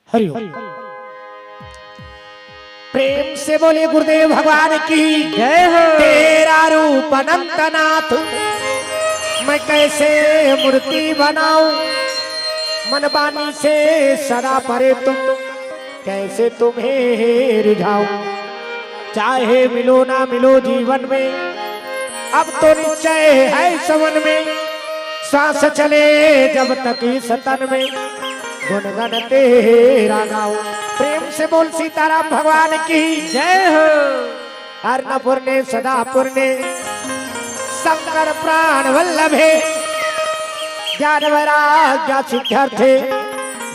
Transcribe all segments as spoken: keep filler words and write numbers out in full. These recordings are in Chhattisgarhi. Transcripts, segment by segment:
हरि ओम। प्रेम से बोले गुरुदेव भगवान की। जय हो। तेरा रूप अनंतनाथ, मैं कैसे मूर्ति बनाऊं? मन बानी से सदा परे तुम, कैसे तुम्हें रिझाऊं? चाहे मिलो ना मिलो जीवन में, अब तो निश्चय है इस मन में, सांस चले जब तक इस तन में, गुणगन तेरा गाऊं। प्रेम से बोल सीताराम भगवान की। जय हो। अन्नपूर्णे सदापूर्णे शंकर प्राण वल्लभे, ज्ञान वैराग्य सिद्ध्यर्थे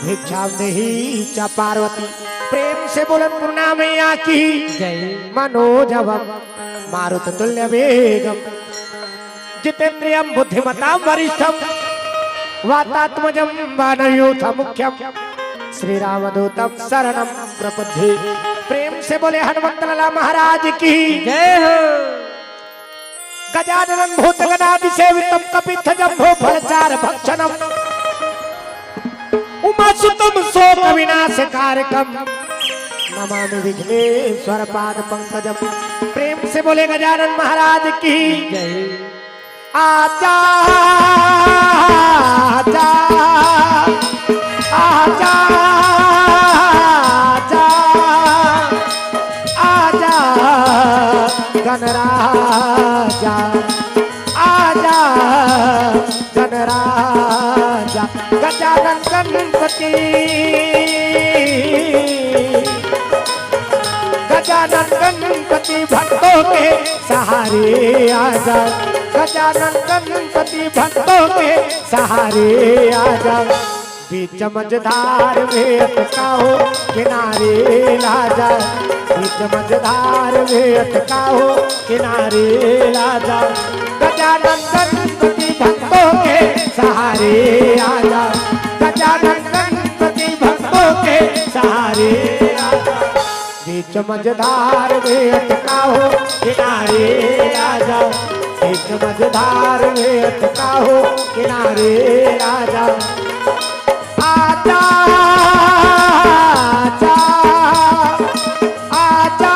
भिक्षां देहि च पार्वती। प्रेम से बोल अन्नपूर्णा मैया की। जय। मनोजवं मारुततुल्यवेगं जितेंद्रियं बुद्धिमतां वरिष्ठं वातात्मजं वानरयूथमुख्यं श्रीरामदूतं शरणं प्रपद्ये। प्रेम से बोले हनुमंत लाला महाराज की। जय हो। गजाननं भूतगणादिसेवितं कपित्थजम्बूफलचारुभक्षणं उमासुतं शोकविनाशकारकं नमामि विघ्नेश्वरपादपंकजं। प्रेम से बोले गजानन महाराज की। जय। आजा, आजा, आजा, आजा, आजा, गणराजा, आजा, गणराजा, गजानन गणपति, गजानन गणपति भक्तों के सहारे आजा, गजानन गणपति भक्तों के सहारे आजा। बीच मझधार में अटका हो किनारे लाजा, बीच मझधार में अटका हो किनारे लाजा। गजानन गणपति भक्तों के सहारे आजा, गजानन गणपति भक्तों के सहारे आजा। बीच मझधार में अटका हो किनारे आजा, बीच मझधार में अटका हो किनारे आजा। आजा, आजा, आजा,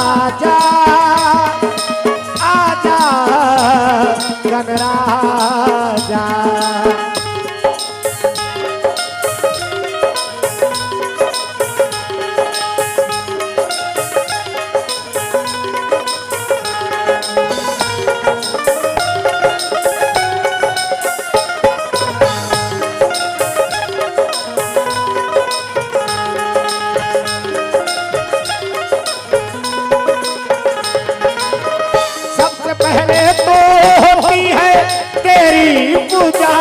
आजा, आजा, गणराजा। सबसे पहले तो होती है तेरी पूजा,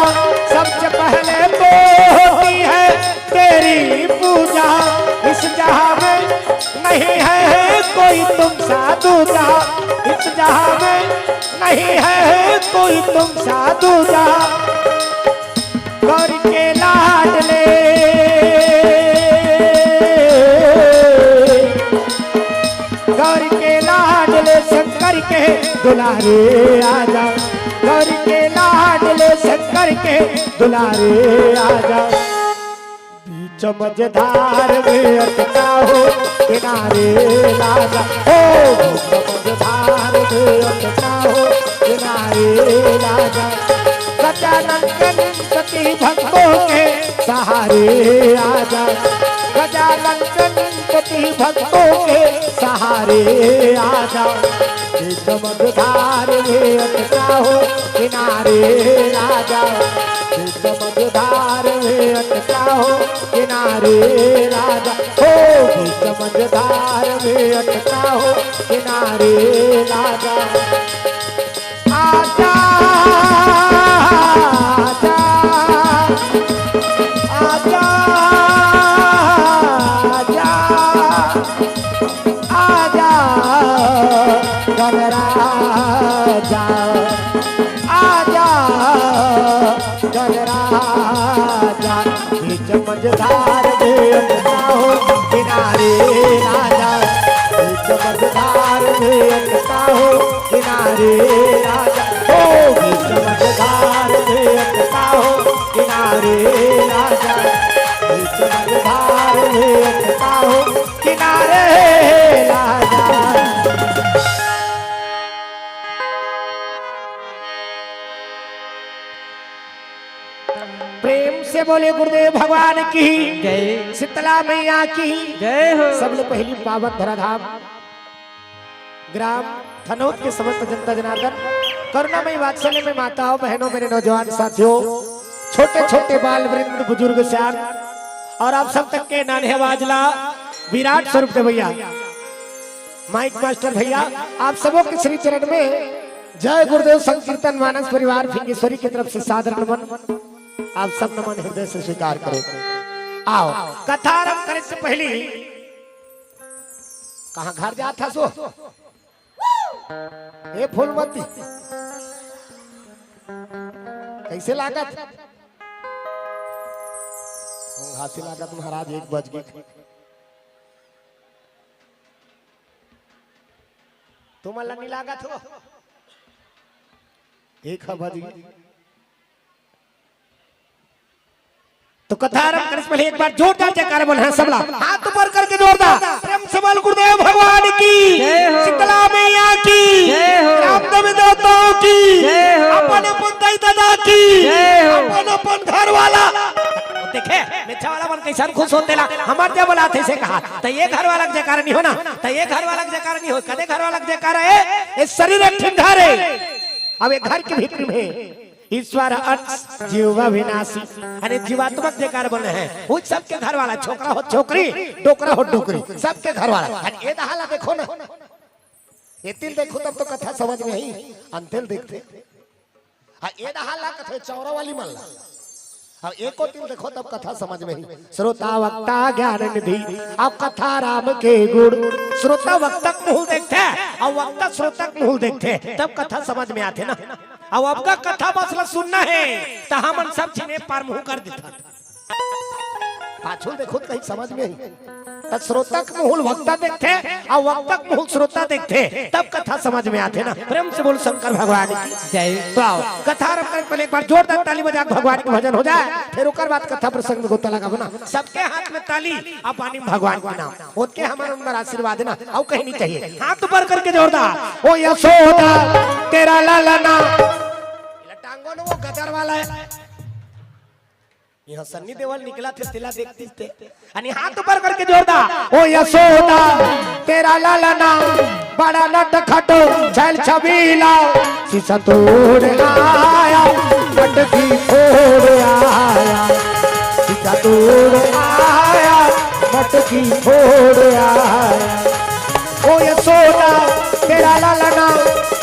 सबसे पहले तो होती है तेरी पूजा। इस जहां में नहीं है कोई तुम सा दूजा, इस जहां में नहीं है कोई तुम सा दूजा। गौर के लाडले, गौर के लाडले शंकर के दुलारे आजा, गौर के लाडले शंकर के दुलारे आजा। बीच मझधार में अटका हो किनारे लाजा, हो बीच मझधार में अटका हो किनारे लाजा। गजानन गणपति भक्तों के सहारे आजा, गजानन गणपति भक्तों के सहारे आजा। बीच मझधार में अटका हो किनारे लाजा, बीच मझधार में अटका हो किनारे लाजा, हो बीच मझधार में अटका हो किनारे लाजा। आजा, आजा, आजा, आजा। आजा गणराजा, आजा गणराजा। बीच मझधार में अटका हो किनारे राजा, बीच मझधार में अटका हो किनारे राजा, हो बीच मझधार में अटका हो किनारे राजा, बीच गुरुदेव भगवान की, जय। शीतला मैया की, जय हो। सबले पहली पावन धराधाम ग्राम थनौद के समस्त जनता जनार्दन, करुणामयी वात्सल्य में माताओं, बहनों, मेरे नौजवान साथियों, छोटे छोटे बाल वृंद, बुजुर्ग, सियान और आप सब तक के नान्हे आवाज ला विराट स्वरूप दे भैया, माइक मास्टर भैया, आप सबों के श्री चरण में जय गुरुदेव संकीर्तन मानस परिवार फिंगेश्वरी की तरफ से सादर नमन। आप सब नमन हृदय से स्वीकार करो। आओ, कथा आरंभ करे से पहली कहाँ घर जात हस ओ? ए फूलमती, कैसे लागत? घासी लागत महाराज, एक बज गए। तुमन ला नहीं लागत हो? एक ह बज गए। तो कथा आरंभ करे से पहले एक बार जोरदार जयकारा बोल, हाँ, सबला हाथ ऊपर करके जोरदार प्रेम से बोल गुरुदेव भगवान की, जय हो। शीतला मैया की, जय हो। रामदेव देवताओं की, जय हो। अपन अपन दाई दादा की, जय हो। अपन अपन घर वाला। देखे, मेछा वाला मन कैसन खुश होते ला, हमार जब बोला थे से कहा, तो ये घर वाला के जयकारा नहीं हो ना, तो ये घर वाला के जयकारा नहीं हो, कदे घर वाला के जयकारा है, ये शरीर एक ठिन घर है। अब एक घर के भीतर में ईश्वर अंश जीव अविनाशी, अरे जीवात्मक जेकर बने हैं, वो सबके घर वाला, छोकरा हो छोकरी, डोकरा हो डोकरी, सबके घर वाला। अरे ये दहा ला देखो ना, ये तिल देखो तब तो कथा समझ में आई, अंतिल देखते। हाँ, ये दहा ला कथे चौरा वाली मन ला। हाँ, एको तिल देखो तब कथा समझ में आई। श्रोता वक्ता ज्ञान निधि, अब कथा राम के गुण। श्रोता वक्ता के मुंह देखते, अब वक्ता श्रोता के मुंह देखते, तब कथा समझ में आते ना। अब आपका कथा बस ला सुनना है, तो हमन सब झिने पार मुंह कर देथन। पाछू देखो तो कहीं समझ में आई। त श्रोता के मुंह वक्ता देखथे, अउ वक्ता के मुंह श्रोता देखथे, तब कथा समझ में आथे ना। प्रेम से बोल शंकर भगवान की जय। तो आओ, कथा आरंभ करे पहले एक बार जोरदार ताली बजा के भगवान के भजन हो जाए, फिर ओकर बाद कथा प्रसंग में गोता लगाबो ना। सबके हाथ में ताली, अब पानी में भगवान के नाम। ओतके हमर अंदर आशीर्वाद ना, अउ कहीं नहीं चाहिए। हाथ ऊपर करके जोरदार, ओ यशोदा तेरा लालना। टांगो ना वो गदर वाला है। यहाँ सन्नी देवल निकला थे, तेला देखती थे। अनि हाथ ऊपर करके जोरदार, ओ यशोदा तेरा लालना, बड़ा नटखट छैल छबीला, शीशा तोड़ आया, मटकी फोड़ आया, शीशा तोड़ आया, मटकी फोड़ आया। ओ यशोदा तेरा लालना,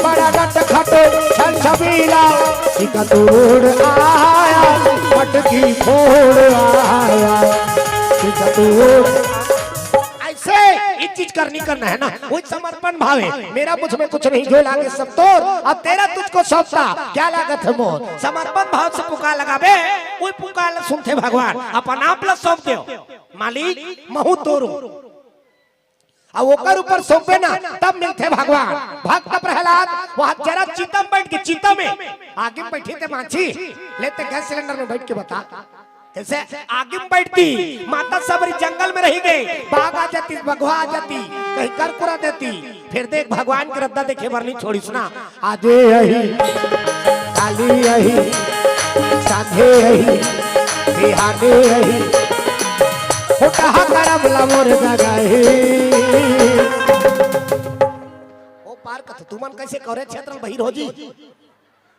बड़ा नटखट छैल छबीला, शीशा तोड़ आया, मटकी फोड़ आया, शीशा तोड़। ऐसे ये चीज करनी करना है ना, वो समर्पण भाव है। मेरा मुझ में कुछ नहीं, जो लागे सब तोर, अब तेरा तुझको सौंपता, क्या लागत है मोर। समर्पण भाव से पुकार लगाबे, वो पुकार ला सुनथे भगवान, अपन आप ला सौंप देव, मालिक महू तोरो। अब ओकर ऊपर सौंपे ना, तब मिलथे भगवान। भक्त प्रहलाद वहां जरा चिता में बैठ के, चिता में, आगी में बैठी थे मांझी, लेते गैस सिलेंडर में बैठ के बता, कैसे आगी में बैठती, माता सबरी जंगल में रही गई, बाघ आ जाती, बघवा आ जाती, कहीं करकुरा देती, फिर देख भगवान के रद्दा देखे बर नहीं छोड़िस ना। आजे अही, काली अही, सांझे अही, बिहाने अही, फुटहा करम ला मोर जगाही। ओ पार कथ, तुमन कैसे करे क्षेत्र में बहिर हो जी?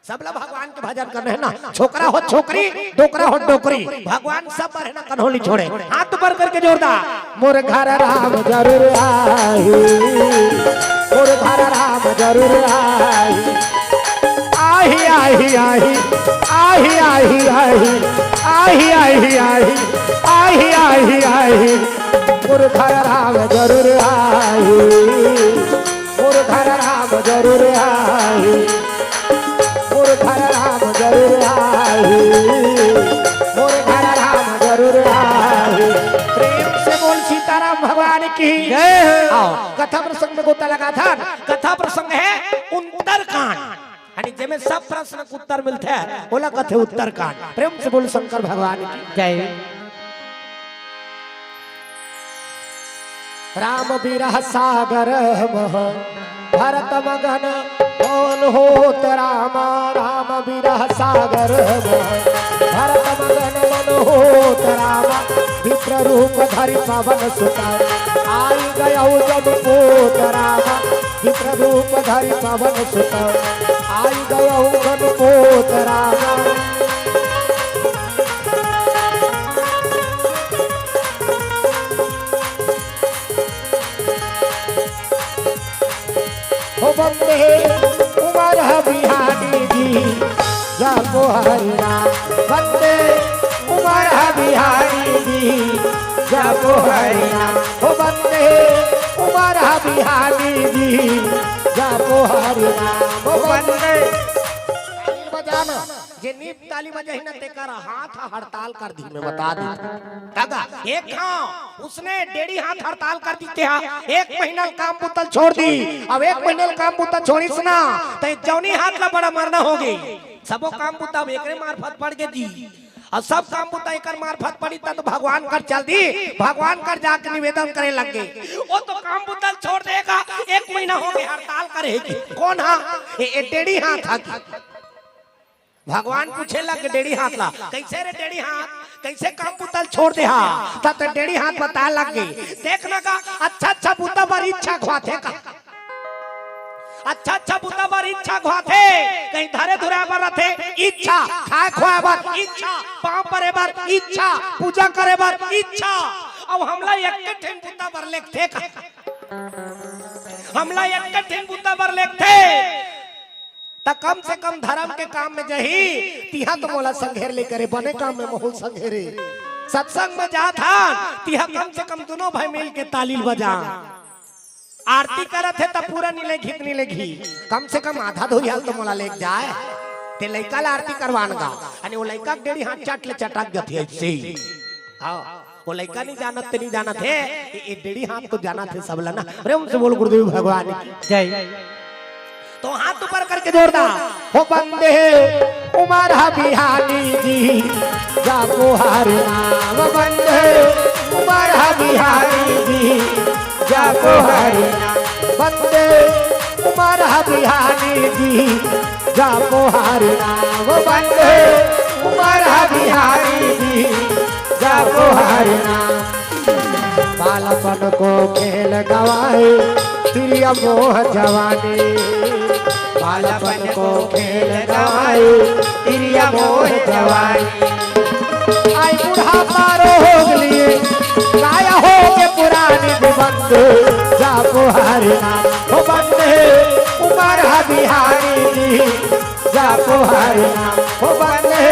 सबला भगवान के भजन करना है ना। छोकरा हो छोकरी, डोकरा हो डोकरी, भगवान सब पर है ना, कन्हो नहीं छोड़े। हाथ ऊपर करके जोरदार। मोर घर राम जरूर आही, मोर घर राम जरूर आही। आही, आही, आही, आही, आही, आही, आही, आही, आही, आही, आही, आही, आही। मोर घर राम जरूर आही, मोर घर राम जरूर आही, मोर घर राम जरूर आही, मोर घर राम जरूर आही। प्रेम से बोल सीताराम भगवान की जय हो। आओ, कथा प्रसंग में गोता लगा था। कथा प्रसंग है उत्तरकांड, यानी जेमे सब प्रश्न के उत्तर मिलथे, ओला कथे उत्तरकांड। प्रेम से बोल शंकर भगवान की जय। राम विरह सागर मह भरत मगन मौन होत रामा, राम विरह सागर मह भरत मगन मन होत रामा, विप्र रूप धरि पवन सुत। आई गयउ जब पूत रामा, विप्र रूप धरि पवन सुत। आई गयउ जब पूत रामा। हो वंदे उमर बिहारी जी, जपो हरि नाम। वंदे उमर बिहारी जी, जपो हरि नाम। हो वंदे उमर बिहारी जी, जपो हरि नाम। हो वंदे। बजाना। जे नीक ताली बजाही ना, तेकर हाथ ह हड़ताल कर दी, मैं बता दी। दादा, एक हाँ, उसने डेढ़ी हाथ हड़ताल कर दी, तेहा एक महीना ल काम बुता ल छोड़ दी। अब एक महीना ल काम बुता छोड़िस ना, त जौनी हाथ ला बड़ा मरना होगे। सबो काम बुता अब एकरे मार्फत पड़ के जी। अउ सब काम बुता एकर मार्फत पड़ी, त तो भगवान कर चल दी। भगवान कर जाके निवेदन करे लग गे। वो तो काम बुता ल छोड़ देगा, एक महीना होगे हड़ताल करे हे जी। कौन हा? ए, ए डेढ़ी हाथ हा जी। भगवान पूछे लग डेढ़ी हाथ ला, "कइसे रे डेढ़ी हाथ, कइसे काम बुता ल छोड़ दे हा?" त, त डेढ़ी हाथ बताए लग गे, "देख ना गा, अच्छा अच्छा बुता बर इच्छा खुआथे का, अच्छा अच्छा बुता बर इच्छा खुआथे, कहीं धरे धुराए बर रथे इच्छा, खाए खुआए बर इच्छा, पाँव परे बर इच्छा, पूजा करे बर इच्छा, अउ हमला एक ठिन बुता बर लेगथे का, हमला एक ठिन बुता बर लेगथे।" त कम से कम धरम के काम में जही, तिहा तो मोला संघेर ले करे, बने काम में मोहू संघेरे। सत्संग में जात हन, तिहा कम से कम दुनों भाई मिल के ताली बजा। आरती करत हे त पूरा नी लेगही, नी लेगही, कम से कम आधा धोरिया ल तो मोला लेग जाए। ते लइका ला आरती करवान गा, अने वो लइका के डेढ़ी हाथ चट ले चटक जथे अइसे। हाँ। वो लइका नी जानत ते नी जानत हे, ए, ए डेढ़ी हाथ तो जानत हे सबला ना। प्रेम से बोल गुरुदेव भगवान की जय। तो हाथ ऊपर करके जोरदार। हो वंदे उमर बिहारी जी, जपो हरि नाम। वंदे उमर बिहारी जी, जपो हरि नाम। वंदे उमर बिहारी जी, जपो हरि नाम। वंदे उमर बिहारी जी, जपो हरि नाम। बालपन को खेल गवाए, प्रिय मोह जवानी। बालपन को खेल गवाए, प्रिय मोह जवानी। आई बुढ़ापा रोग लिए, काया हो के पुरानी जीवंत, जपो हरि नाम। हो वंदे उमर बिहारी जी, जपो हरि नाम। हो वंदे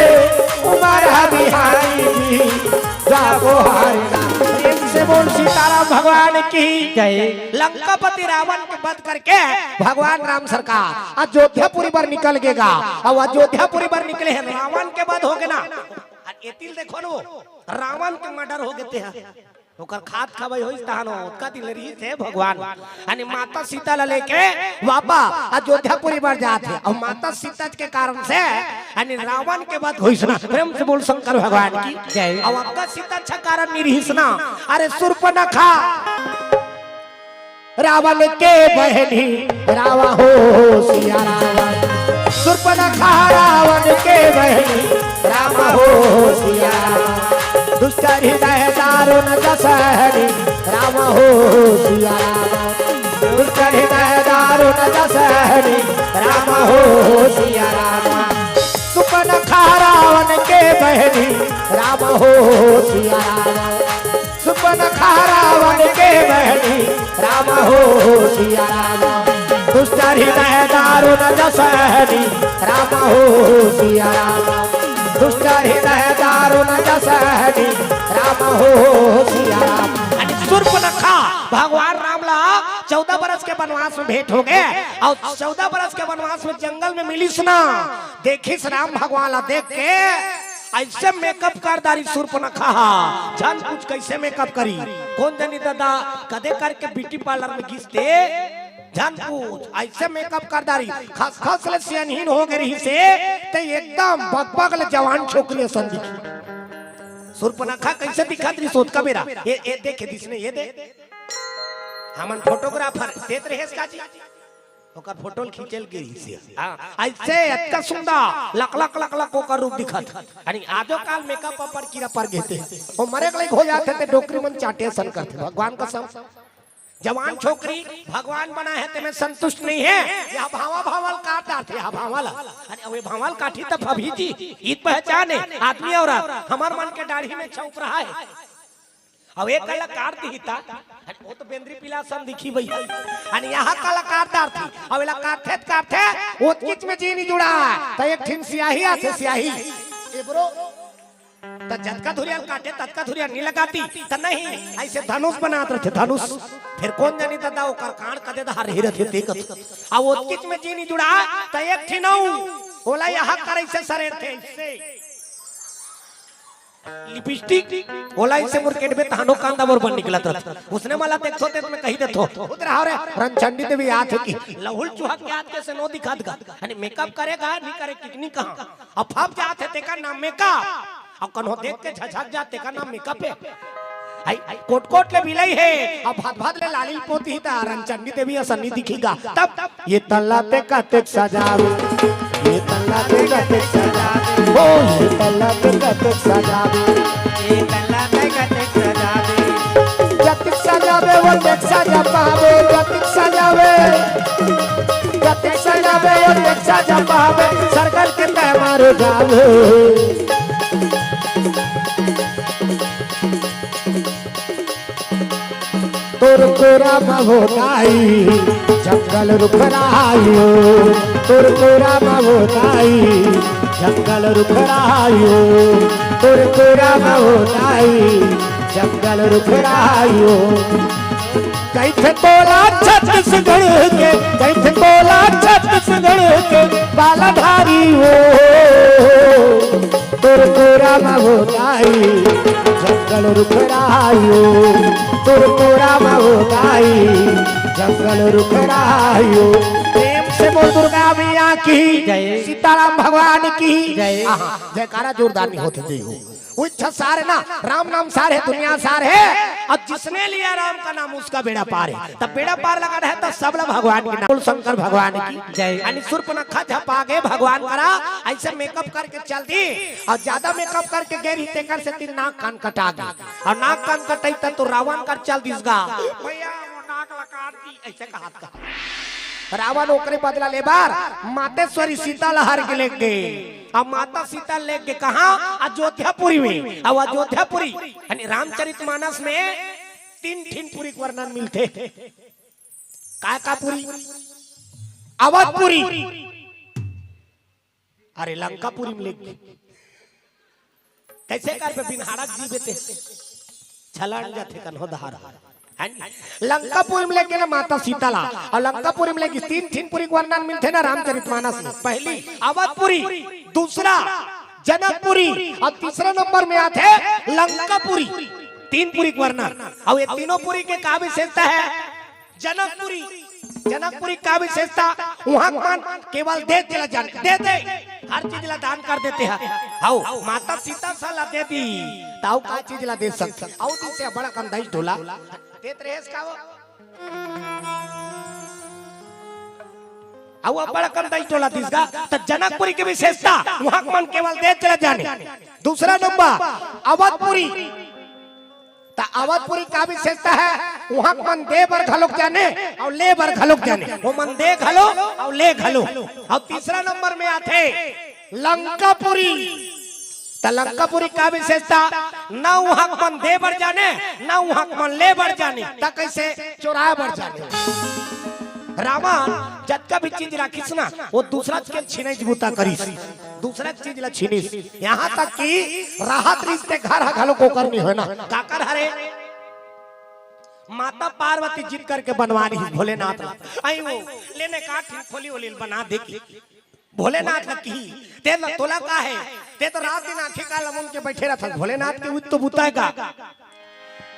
उमर बिहारी जी, जपो हरि नाम। प्रेम से बोल सीताराम भगवान की जय। लंकापति रावण के वध करके भगवान राम सरकार अयोध्यापुरी बर निकल गे गा। अउ अयोध्यापुरी बर निकले हे, रावण के वध होगे ना। अउ एती ल देखो न, वो रावण के मर्डर होगे ते ह। ओकर खात खवई होइस तहान ओतका दिन ले रिहिस हे भगवान। अने माता सीता ला लेके वापा अयोध्यापुरी बर जात हे। अउ माता सीता के कारण से अने रावण के वध होइस ना। प्रेम से बोल शंकर भगवान की जय। अउ ओतका सीता अच्छा कारण नी रिहिस ना। अरे सूर्पनखा रावण के बहनी रावा हो सिया रावण। सूर्पनखा रावण के बहनी रावा हो सिया रावण। दुष्ट हृदय दारुण जसहनी रावा हो सिया रावण। दुष्ट हृदय दारुण जसहनी रावा हो सिया रावण। सूर्पनखा रावण के बहनी रावा हो सिया रावण। सूर्पनखा रावण के बहनी रावा हो सिया रावण। दुष्ट हृदय दारुण जसहनी रावा हो सिया रावण। दुष्ट हृदय दारुण जसहनी रावा हो सिया रावण। अने सूर्पनखा भगवान राम ला चौदह बरस के वनवास में भेंट होगे, अउ चौदह बरस के वनवास में जंगल में मिलिस ना, देखिस राम भगवान ला देख के अइसे मेकअप कर डारिस सूर्पनखा हा, झन पूछ कइसे मेकअप करिस। कोन जनी दादा कदे करके ब्यूटी पार्लर में गिस ते, झन पूछ, अइसे मेकअप कर डारिस। खसखस ले सियानहिन होगे रिहिसे, ते एकदम बकबक ले जवान छोकरी असन दिखिस। सूर्पनखा कइसे दिखत रिहिस ओतका बेरा? ए, ए देखे दिसने, ए दे। हमन फोटोग्राफर देत रहेस का जी? ओकर फोटो ल खींचे ल गिरिस हे। हाँ। अइसे अतका सुंदर, लक लक लक लक ओकर रूप दिखत। अरे आजो काल मेकअप पर कीरा पर गे ते। ओ मरे के लइक हो जाथे ते डोकरी मन चाटे असन करथे। भगवान कसम। जवान छोकरी भगवान बनाए हे, तेमे संतुष्ट नइ हे। ये भांवा भांवा ल काट डारथे, ये भांवा ल। अरे, अउ ये भांवा ल काटही त फबही जी, ईद पहचान हे, आदमी औरत, हमर मन के दाढ़ी में छौंप रहा है। अउ एक कला काट दिही ता, अरे, वो तो बेंदरी पिला असन दिखही भइया। अरे, यहाँ कला काट डारथे, अउ एला काटथे त काटथे, ओतकीच में जी नइ जुड़ा, त एक ठिन सियाही आथे, सियाही। ए bro, त जतका धुरिया ल काटे, ततका धुरिया नइ लगाती, त नहीं, अइसे धनुष बनात रथे, धनुष। फेर कोन जानी ददा, ओकर कांड़ कते डहर रहिथे, ते कथे। अउ ओतकीच में जी नइ जुड़ा, त एक ठिन अउ, ओला यहाँ कर अइसे सरेरथे, अइसे। लिपस्टिक, ओला अइसे मुरकेटबे, तहानो कांदा बरोबर निकलत रथे। उसने मला देखथो, ते में कहि देथो। खुद रहो रे, रंचंडी देवी आथे कि लहुल चुहा के आत के से नो दिखात गा। अरे मेकअप करे गा, नइ करे, कितनी कहाँ। अब फब जात हे, तेकर नाम मेकअप। अउ कन्हो देख के झझक जात, तेकर नाम मेकअप हे। आई, कोट कोट ले बिलई हे, अउ भात भात ले लाली पोती ही त रंचंडी देवी असन नइ दिखही गा। तब ये तल्ला ते कतेक सजावे, ये तल्ला ते कतेक सजावे, ओ ये तल्ला ते कतेक सजावे, ये तल्ला ते कतेक सजावे। जतिक सजावे, वो देख सजा पावे, जतिक सजावे, जतिक सजावे, वो देख सजा पावे, सरगल के तय मारे जावे। तोर कोरा म हो दाई, जंगल रुख राहियो। तोर कोरा म हो दाई, जंगल रुख राहियो। तोर कोरा म हो दाई, जंगल रुख राहियो। कहिथे तोला छत्तीसगढ़ के, कहिथे तोला छत्तीसगढ़ के बालाधारी हो। तोर कोरा म हो दाई, जंगल रुख राहियो। तोर कोरा म हो दाई, जंगल रुख राहियो। प्रेम से बोल दुर्गा मैया की, जय। सीताराम भगवान की। जय। आहा, जयकारा जोरदार नइ होत हे, जय हो। वो इच्छा सार हे ना, राम नाम सार हे, दुनिया सार हे। अउ जिसने लिया राम का नाम, उसका बेड़ा पार हे। तब बेड़ा पार लगा रहे, तब सब ला भगवान के नाम, बोल शंकर भगवान की। जय। यानी सूर्पनखा झपा गे भगवान करा, अइसे मेकअप करके चल दी, अउ जादा मेकअप करके गे रही, तेकर सेती नाक कान कटा गे, अउ नाक कान कटई त तो रावण कर चल दिस गा। भइया, वो नाक ला काट दी, अइसे कहत का। रावण ओकरे बदला ले बर मातेश्वरी सीता ला हर के लेग गे। अब माता सीता लेग गे कहाँ? अयोध्यापुरी में। अब अयोध्यापुरी, यानी रामचरित मानस में तीन ठिन पुरी के वर्णन मिलथे। काय का पुरी? अवधपुरी। अरे लंकापुरी में लेग गे। कइसे करबे, बिन हाड़ा के जीबे ते? छलांग जाथे कन्हो डहर। हैं? लंकापुरी में लेग गे ना माता सीता ला, अउ लंकापुरी में लेग गे। तीन ठिन पुरी के वर्णन मिलथे ना रामचरित मानस में। पहली अवधपुरी, दूसरा जनकपुरी, अउ तीसरा नंबर में आथे लंकापुरी। तीन पुरी के वर्णन। अउ ये तीनों पुरी के का विशेषता हे? जनकपुरी, जनकपुरी का विशेषता, उहाँ के मन केवल दे दिला जान, दे दे, हर चीज ला दान कर देथे। हव, माता सीता सा ला दे दी, त अउ का चीज ला दे सकथे? अउ दिस हे बड़ा कन दई टोला, देत रहेस का वो? अउ बड़ा कन दई टोला दिस गा, त जनकपुरी के विशेषता, उहाँ के मन केवल दे दिला जाने। दूसरा नंबर, अवधपुरी, त अवधपुरी का विशेषता हे, उहाँ के मन दे बर घलोक जाने अउ ले बर घलोक जाने। वो मन दे घलो अउ ले घलो। अउ तीसरा नंबर में आथे लंकापुरी। त लंकापुरी का विशेषता, न उहाँ के मन दे बर जाने, न उहाँ के मन ले बर जाने, त कइसे चोराए बर जाने। रावण जतका भी चीज राखिस ना, वो दूसरा के छीने के बूता करिस। दूसरा चीज ला छीनिस, यहाँ तक कि राहत रिश्ते घर ह घलो कोकर नहीं होय ना। काकर हरे? माता पार्वती जिद करके बनवा रही भोलेनाथ ला। आई वो लेने का ठीक खोली ओली बना दे की। भोलेनाथ ला की, ते ला तोला का हे? ते तो रात दिन आँखी का लमुन के बैठे रहत हस। भोलेनाथ के उत तो बुताएगा।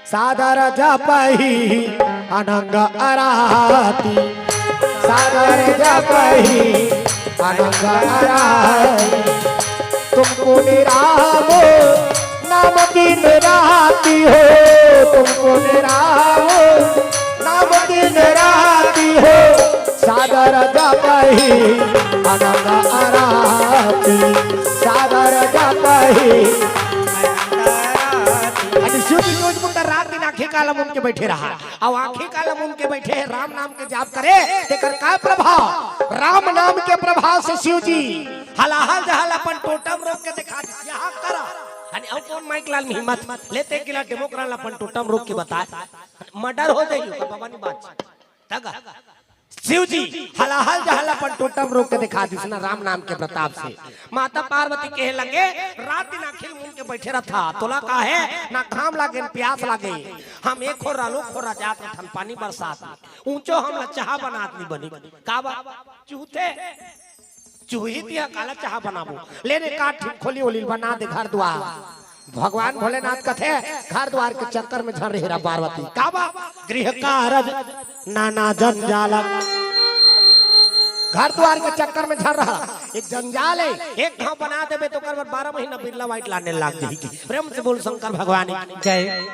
सादर जपही अनंग अराती, सादर जपही अनंग अराती। तुमको निरावो नाम दिन राती हो, तुमको निरावो नाम दिन राती हो। सादर अनंग आरती सागर जपही। अरे शिव जी रोज मुंडा रात दिन आंखी काला मुन के बैठे रहा। अब आंखी काला मुन के बैठे हैं, राम नाम के जाप करे, तेकर का प्रभाव? राम नाम के प्रभाव से शिव जी हलाहल जहाल अपन टोटम रोक के दिखा दिस, यहाँ करा। अने अब कौन माइक लाल में हिम्मत लेते गिला डेमोक्राट अपन टोटम रोक के बताए? मर्डर हो जाइए, बाबा नहीं बात। तगा। शिव जी हलाहल जहल अपन टोटम रोक के दिखा दिस ना राम नाम के प्रताप से। माता पार्वती कहे लगे, "रात दिन आंखी मुन के बैठे रहथा, तोला का हे, ना घाम लागे, ना प्यास लागे। हम एक खोर आलो खोर जात रहथन पानी बरसात में। ऊंचो हमला चाहा बनात नहीं बनी।" का बा? चूहते चूही तिहा काला चाहा बनाबो। ले रे काट ठीक खोली ओली बना दे घर द्वार। भगवान भोलेनाथ कथे, "घर द्वार के चक्कर में झन रहे रा पार्वती।" का बा? गृह कारज नाना जंजालक। घर द्वार के चक्कर में झन रहा। एक जंजाल है, एक घाव बना देबे तो ओकर बर बारह महीना बिरला वाइट लाने लाग जाही। प्रेम से बोल शंकर भगवान की जय।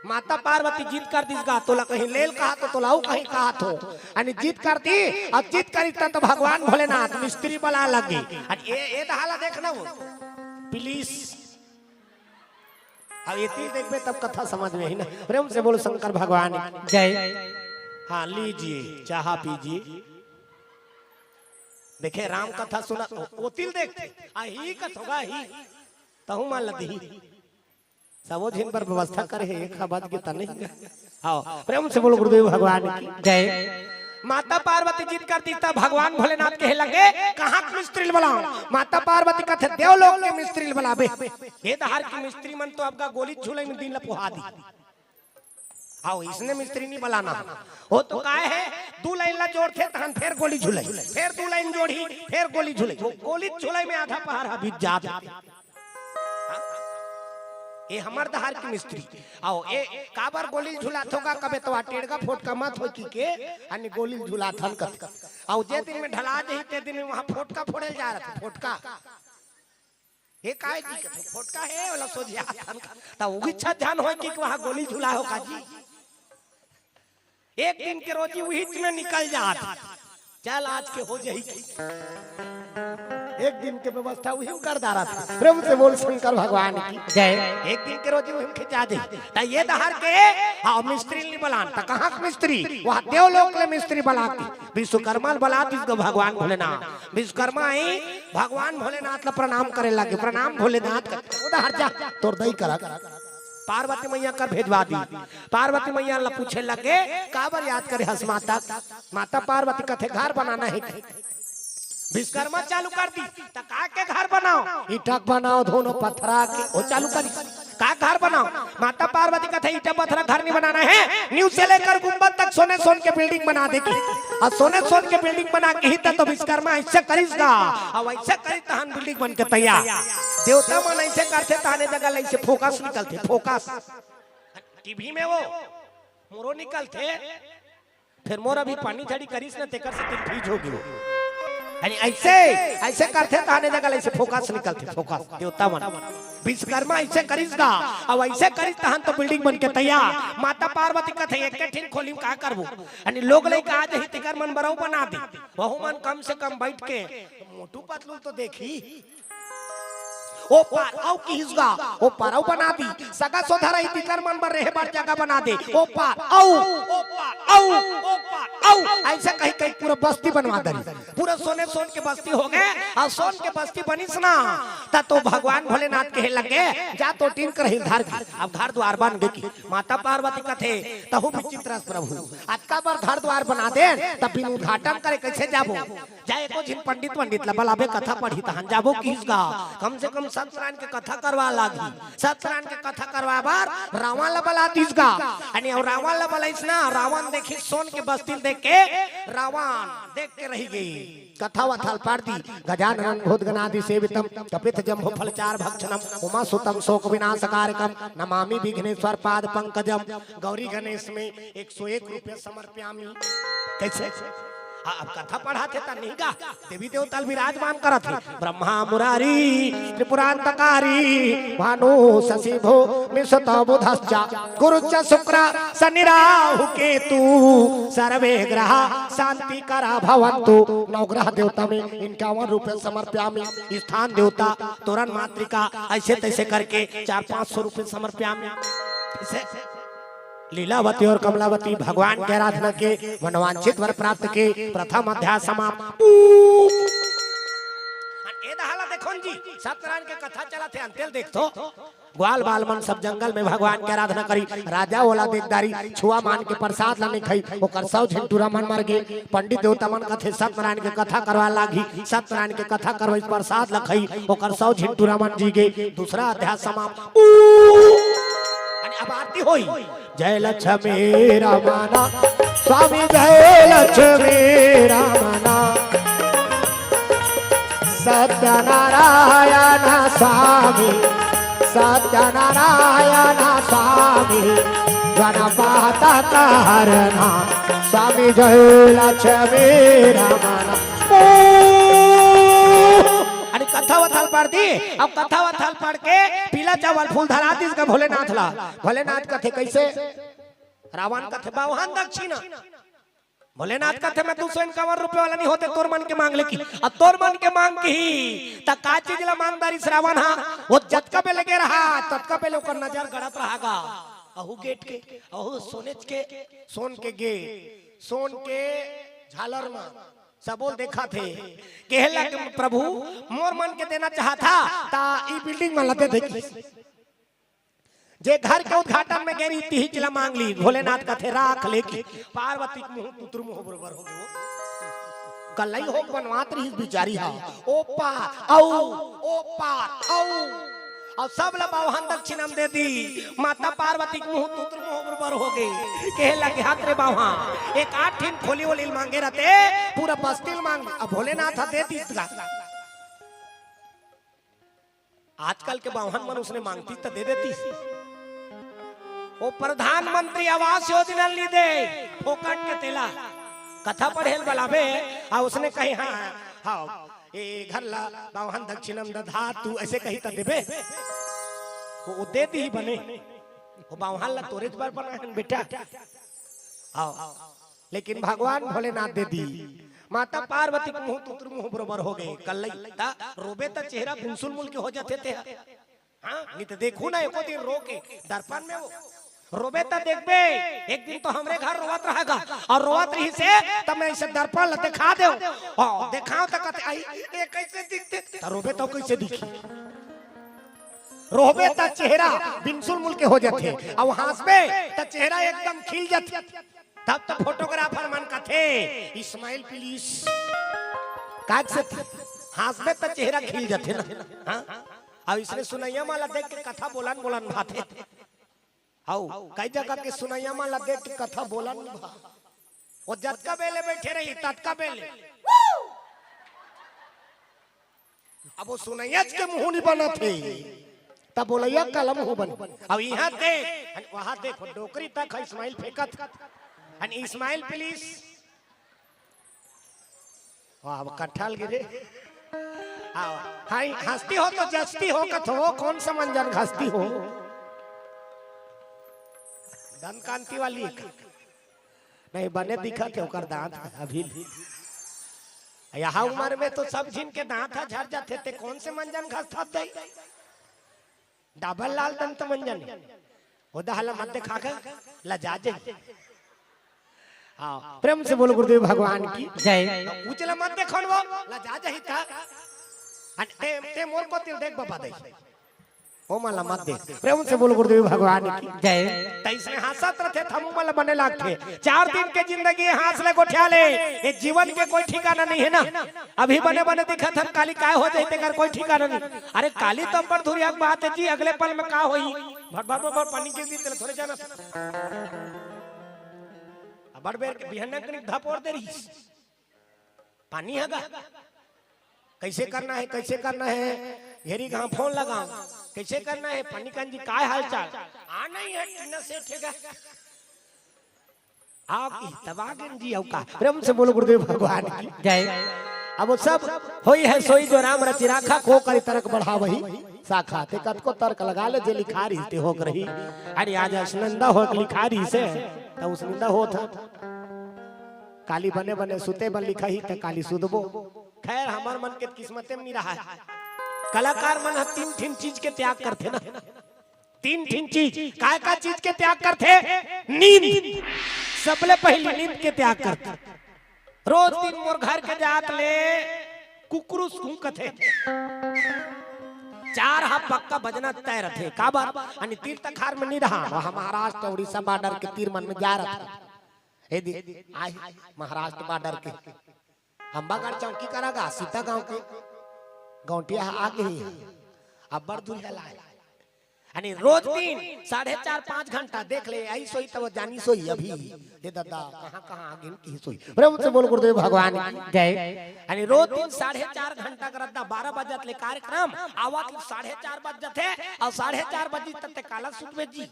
माता पार्वती जिद कर दिस गा, तोला कहीं लेल कहा तो तोला अउ कहीं कहा थो। अने जिद कर दी, अब जिद करी त तो भगवान भोलेनाथ मिस्त्री बला लगी। अने ए, ए दहाला देख ना वो। प्लीज। अब ये तीर देखबे तब कथा समझ में ही ना। प्रेम से बोल शंकर भगवान की जय। हाँ, लीजिए, चाहा पीजिए। देखे, राम कथा सुना, ओ, ओ तिल देख, आ ही कथोगा ही, तहु मान लदी। सबो झिन बर व्यवस्था करे हे, एक ह बच गे त नहीं गा। हाँ, प्रेम से बोलो गुरुदेव भगवान की जय। माता पार्वती जिद कर दिस त भगवान भोलेनाथ कहे लगे, "कहाँ के मिस्त्री ल बलाओं?" माता पार्वती कथे, "देवलोक के मिस्त्री ल बलाबे।" ये दहार के मिस्त्री मन तो अब गा गोली झुलई में दिन ल पोहा दी। हाँ, इसने मिस्त्री नहीं बलाना। वो तो काय हे, दू लाइन ला जोड़थे तहन फेर गोली झुलई, फेर दू लाइन जोड़ही, फेर गोली झुलई। वो गोली झुलई में आधा पहाड़ ह बीत जात। हाँ? ये हमर दहार के मिस्त्री। आओ, ए, काबर गोली झुलाथो गा कबे तो टेड़गा फोटका मत होय कि के, अने गोली झुलाथन कथे। आओ, जे दिन में ढला जही, ते दिन में वहाँ फोटका फोड़े ल जा रहा था, फोटका। हे काय जी कथे, फोटका हे, ओला सोझियाथन का। त उही छत झन होय कि वहाँ गोली झुला हो का जी? एक दिन के रोजी उही में निकल जात। चल आज के हो जाही की। एक दिन के व्यवस्था उही में कर डारत। प्रेम से बोल शंकर भगवान की जय। एक दिन के रोजी उही में खिंचा दे। त ये दहार के, हाँ, मिस्त्री ल नहीं बलान। त कहाँ के मिस्त्री? वहाँ देवलोक ले मिस्त्री बला के। विश्वकर्मा ल बला दिस गा भगवान भोलेनाथ। विश्वकर्मा ही भगवान भोलेनाथ ल प्रणाम करे लगे, "प्रणाम भोलेनाथ।" कथे, "ओ दहार जा, तोर दई करक।" पार्वती मैया कर भेजवा दी। पार्वती मैया ल पूछे लगे, "काबर याद करे हस माता?" माता पार्वती कथे, "घर बनाना हे।" विश्वकर्मा चालू कर दी, "त का के घर बनाओ?" "ईंटा के बनाओ, दोनों पथरा के।" वो चालू कर दी, "का घर बनाओ?" माता पार्वती कथे, "ईंटा पथरा घर नहीं बनाना हे, नींव से लेकर गुंबद तक सोने सोन के बिल्डिंग बना देगी।" अउ सोने सोन के बिल्डिंग बना के ही त तो विश्वकर्मा ऐसे करिस गा, अउ ऐसे करिस तहन बिल्डिंग बन के तैयार। देवता मन ऐसे करथे तहन ए जगह ले ऐसे फोकस निकलथे, फोकस। टीवी में वो मोरो निकलथे, फेर मोर अभी पानी झड़ी करिस न, तेकर से तिल फ्रीज हो गियो। यानी ऐसे, ऐसे करथे तहन ए जगह ले ऐसे फोकस निकलथे, फोकस। देवता मन, विश्वकर्मा ऐसे करिस गा, अउ ऐसे करिस तहन तो बिल्डिंग बन के तैयार। माता पार्वती कथे, "एक ठिन खोली में का करबो?" यानी लोग लइका आ जही, तेकर मन बर अउ बना दे। वहू मन कम से कम बैठ के मोटू पतलू तो देखही। ओ पार अउ किहिस गा, ओ पार अउ बना दी। सगा सोधा रही, तिकर मन बर रहे बर जगह बना दे। ओ पार अउ, ओ पार अउ, ओ पार अउ। ऐसे कही कही पूरा बस्ती बनवा दरी। पूरा सोने सोन के बस्ती हो गे, अउ सोन के बस्ती बनिस ना, त तो भगवान भोलेनाथ कहे लगे, "जा तो टीन कर हिल धार की।" अब घर द्वार बन गे कि माता पार्वती कथे, "तहु विचित्र अस प्रभु, अतका बर घर द्वार बना दे, तब बिन उद्घाटन करे कैसे जाबो?" जा एको झिन पंडित वंडित ला बलाबे, कथा पढ़ी तहन जाबो किहिस गा। कम से कम सत्यनारायण के कथा करवा लागही। सत्यनारायण के कथा करवा बर रावण ला बला दिस गा। अने अउ रावण ला बलाइस ना, रावण देखिस सोन के बस्ती ल देख के, रावण देख के रहि गे। कथा वथा ल पाड़ दी। गजाननं भूतगणादिसेवितं कपित्थजम्बूफलचारुभक्षणं उमासुतं शोकविनाशकारकं नमामि विघ्नेश्वर पाद पंकजम। गौरी गणेश में एक सौ एक रुपया समर्पयामि। कैसे? आ, अब कथा पढ़ाथे त नहीं गा, देवी देवता ल विराजमान करत हे। ब्रह्मा मुरारी त्रिपुरांतकारी भानु शशि भूमि सुत बुधश्च गुरुश्च शुक्र शनि राहु केतु सर्वे ग्रह शांति करा भवंतु। नवग्रह देवता में इक्यावन रुपये समर्प्यामी। स्थान देवता तोरण मातृका, ऐसे तैसे करके चार पाँच सौ रुपये समर्प्यामी। ऐसे लीलावती और कमलावती भगवान के आराधना के, मनवांछित वर प्राप्त के, प्रथम अध्याय समाप्त। ऊ। ए दहा ला देखो न जी, सत्यनारायण के कथा चलत हे, अंते ल देखथो। ग्वाल बाल मन सब जंगल में भगवान के आराधना करी। राजा ओला देख डारी, छुआ मान के प्रसाद ला नहीं खाई, ओकर सौ झिन टूरा मन मर गे। पंडित देवता मन कथे सत्यनारायण के कथा करवा लागी, सत्यनारायण के कथा करवाई, प्रसाद ला खाई, ओकर सौ झिन टूरा मन जी गे। दूसरा अध्याय समाप्त। ऊ। अने अब आरती होई। जय लक्ष्मी रमण स्वामी, जय लक्ष्मी रमण सत्यनारायण स्वामी, सत्यनारायण स्वामी, गणपत करना स्वामी, जय लक्ष्मी रमण। अरे कथा वथा ल पढ़ दी, अब कथा वथा ल पढ़ के पीला चावल फूल धरा दिस का भोलेनाथ ला। भोलेनाथ कथे कैसे? रावण कथे बावहन दक्षिणा। भोलेनाथ कथे मैं दू सौ इक्यावन रुपये वाला नहीं होते, तोर मन के मांग ले की। अब तोर मन के मांग की ही, त का चीज ला मांग डारिस रावण हा? वो जतका बेले गे रहा, ततका बेले ओकर नजर गड़त रहा गा। अहू गेट के, अहू सोनेच के, सोन के गेट, सोन के झालर मा सबो ल देखत हे। कहे लगे प्रभु, मोर मन के देना चाहत हा, त ई बिल्डिंग में लदे देखी। जे घर के उद्घाटन में गे रही, तिही ला मांग ली। भोलेनाथ कथे राख ले की। पार्वती के मुंह तुतुर मुंह बरोबर हो गे। कलई हो बनवात रही बिचारी हा। ओ पार, औ, ओ पार, औ। अउ सब ला बावहन दक्षिणा म दे दी। माता पार्वती के मुंह तुतुर मुंह बरोबर हो गे। कहे लगे हाथ रे बावहा, एक आठ ठिन खोली वोली ल मांगे रहते, पूरा बस्ती ल मांग। अब भोलेनाथ हा दे दीस गा। आजकल के बावहन मन उसने मांगती त दे देती। ओ प्रधानमंत्री आवास योजना ल नी दे, फोकट के तेला। कथा पढ़े ल बलाबे, आ उसने कही, हाँ, हाँ, ए घर ला बावहन दक्षिणा म दधा तू, ऐसे कही त देबे। ओ, ओ दे दी बने। ओ बावहन ला तोरेच बर बनाए हन बेटा। आओ। लेकिन भगवान भोलेनाथ दे दी। माता पार्वती के मुंह तुतुर मुंह बरोबर हो गे। कल्लई त रोबे त चेहरा बिनसुल मुल के हो जाथे ते। हाँ, नहीं तो देखू ना एको दिन रो के दर्पण में वो। रोबे त देखबे, एक दिन तो हमरे घर रोवत रहेगा अउ रोवत रहिसे, त मैं ऐसे दर्पण ल देखा देव। हाँ, देखाव त कथे, "आई, ए कैसे दिखथे?" त रोबे त कैसे दिखी? रोहबे त चेहरा बिनसुल मुल के हो जाथे, अउ हांसबे त चेहरा एकदम खिल जाथे। तब तो फोटोग्राफर मन कथे, "Smile please।" काज से हांसबे त चेहरा खिल जाथे ना। हाँ? अउ इसने सुनैया मन ला देख के कथा बोलन बोलन भाथे। हौ, कई जगह के सुनैया मन ला देख के कथा बोलन भा। वो जतका बेले बैठे रही, ततका बेले। अब वो सुनैयाच के मुंह नहीं बनत हे, तब बोलैया काला मुंह बने। अब यहाँ देख, वहाँ देख, वो डोकरी तक है, smile फेंकत। And smile please। वाह, अब कट्ठा ल गिरे। आओ, हाय, हंसती हो तो जचती हो, कथो, कौन सा मंजन घसती हो? दंत कांति वाली एक। नहीं, बने दिखत हे ओकर दांत अभी। यहाँ उम्र में तो सब झिन के दांत ह झर जाथे, ते कौन से मंजन घसथस दई? डबल लाल दंत मंजन। ओ दहा ला मत देखा के, लजा जाई। हाँ, प्रेम से बोलो गुरुदेव भगवान की। जय। उजला मत देखो न वो, लजा जाई का। अन ते, ते मोर कोति ल देख बाबा दे। ओ मन ला मत देख। प्रेम से बोलो गुरुदेव भगवान की। जय। त इसने हंसत रथे, थमू मन ला बने लागथे। चार दिन के जिंदगी हंस ले गोठिया ले, ये जीवन के कोई ठिकाना नहीं है ना। अभी बने बने दिखत हन, काली काय हो जाही तेकर कोई ठिकाना नहीं। अरे काली तो अब्बड़ धुरिया के बात है जी, अगले पल में का होही? भर भर भर भर पानी गिर दी, तेला थोड़े जाना। अब्बड़ बेर के बिहन्ना कनिक धपोर दे रहिस। पानी हगा? कैसे करना है, कैसे करना है? घेरी कहाँ फोन लगाओ? कैसे करना है? पानी कान जी काय हाल चाल? आ नहीं है, टीना सेठ है का? आगे तब आगे जी, अउ का? प्रेम से बोलो गुरुदेव भगवान की। जय। अब वो सब होई है सोई जो राम रचि राखा, को करी तर्क बढ़ावही शाखा। ते कतको तर्क लगा ले, जे लिखा रहिस ते होके रही। अरे आज असनंदा होके लिखा रहिस हे, त उसनंदा होत हे। काली बने बने सुते बर लिखही, त काली सुतबो। खैर, हमर मन के किस्मते में नहीं रहा है। कलाकार मन ह तीन ठिन चीज के त्याग करथे ना। तीन ठिन चीज। काय का चीज के त्याग करथे? नींद। सबले पहिली नींद के त्याग करथे। रोज दिन मोर घर के जात ले कुकरू सूंघथे। चार हा पक्का बजना तय रथे। काबर? अने तीर तखार में नहीं रहा, वहाँ महाराष्ट्र उड़ीसा बॉर्डर के तीर मन में जा रहा। हे दी, आही महाराष्ट्र बॉर्डर के। अम्बागढ़ चौकी करा गा, सीता गांव के गौंटिया आगे ही। अब्बड़ दूरिहा लाय। अने रोज दिन साढ़े चार, पाँच घंटा देख ले, आई सोई तब जानी सोई अभी। हे दादा, कहाँ, कहाँ आगे की सोई? प्रेम से बोल गुरुदेव भगवान की। जय। अने रोज दिन साढ़े चार घंटा करत दा, बारह बजत ले कार्यक्रम, आवा कि साढ़े चार बज जाथे, अउ साढ़े चार बजी तक ते काला सुतबे जी।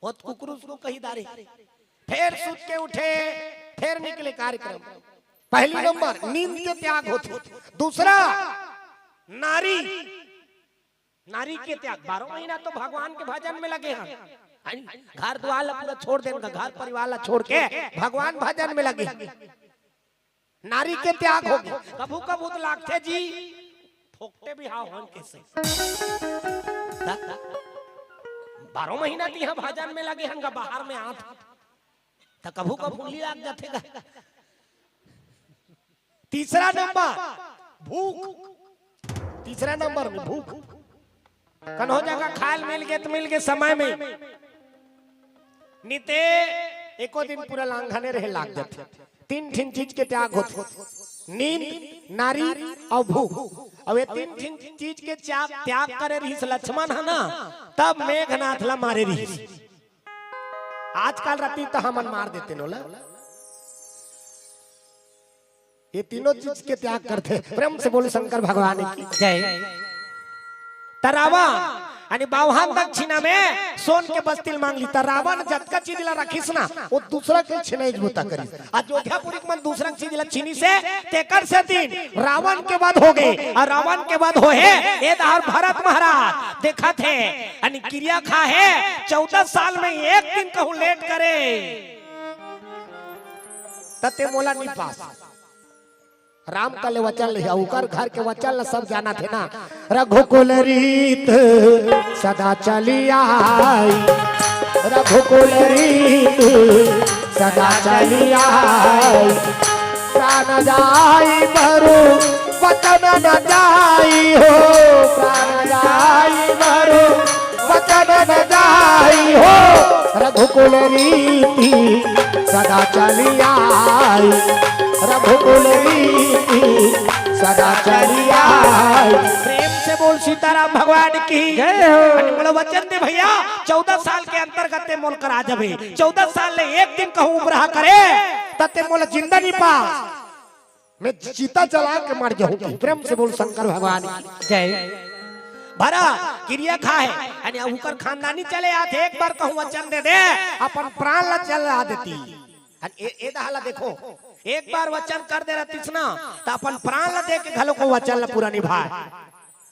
ओत कुकरू उसको कही दारे। फेर सुत के उठे, फेर निकले कार्यक्रम। पहली नंबर नींद के त्याग होथे। दूसरा, नारी, नारी के त्याग। बारह महीना तो भगवान के भजन में लगे हैं। हैं? घर दुआर ला पूरा छोड़ देन का, घर परिवार ला छोड़ के भगवान भजन में लगे हैं। नारी के त्याग होगे। कभू कभू तो लागथे जी, फोकटे बिहाव होन कइसे। बारह महीना तिहा भजन में लगे हन गा, बाहर में आत, त कभू कभू उंगली लाग जाथे गा। तीसरा नंबर भूख, तीसरा नंबर में भूख। कन्हो जगह खायल मिल गे त मिल गे समय में, निते एको दिन पूरा लांघने रहे लाग जाथे। तीन ठिन चीज के त्याग होथे, नींद, नारी अउ भूख। अउ ये तीन ठिन चीज के त्याग, त्याग करे रहिस लक्ष्मण ह ना, तब मेघनाथ ला मारे रहिस। आजकल रति त हमन मार देते नोला। ये तीनों चीज के त्याग करथे। प्रेम से बोल शंकर भगवान की। जय। त रावण अने बावहन दक्षिणा में सोन के बस्तिल मांग ली। त रावण जतका चीज ला रखिस ना, वो दूसरा के छिनई बुता करिस। अयोध्यापुरी के मन दूसरा के चीज ला छीनिस हे, तेकर सेती रावण के वध होगे। अउ रावण के वध होहे, ए डहर भरत महाराज देखत हे, अने किरिया खाहे, चौदह साल में एक दिन कहूं लेट करे। त ते मोला नी पास। राम तले वचन ले, ओकर घर के वचन ल सब जानथे ना। रघुकुल रीत सदा चली आई, रघुकुल रीत सदा चली आई। प्राण जाई बरु वचन न जाई हो, प्राण जाई बरु वचन न जाई हो। रघुकुल रीति सदा चली आई, रघुकुल रीति सदा चली आई। प्रेम से बोल सीताराम भगवान की। जय हो। अरे बोलो वचन दे भैया, चौदह साल के अंतर्गत ते मोल करा जबे, चौदह साल ले एक दिन कहूं उबरा करे, त ते मोला जिंदा नी पा। मैं चिता जला के मर जाऊं। प्रेम से बोल शंकर भगवान की। जय। भरा किरिया खाहे, अने उकर खानदानी चले आथे, एक बार कहूं वचन दे दे, अपन प्राण ला चला देती। अने ए, ए डहर ला देखो, एक बार वचन कर दे रहतिस ना, त अपन प्राण ला दे के घलो को वचन ला पूरा निभाए।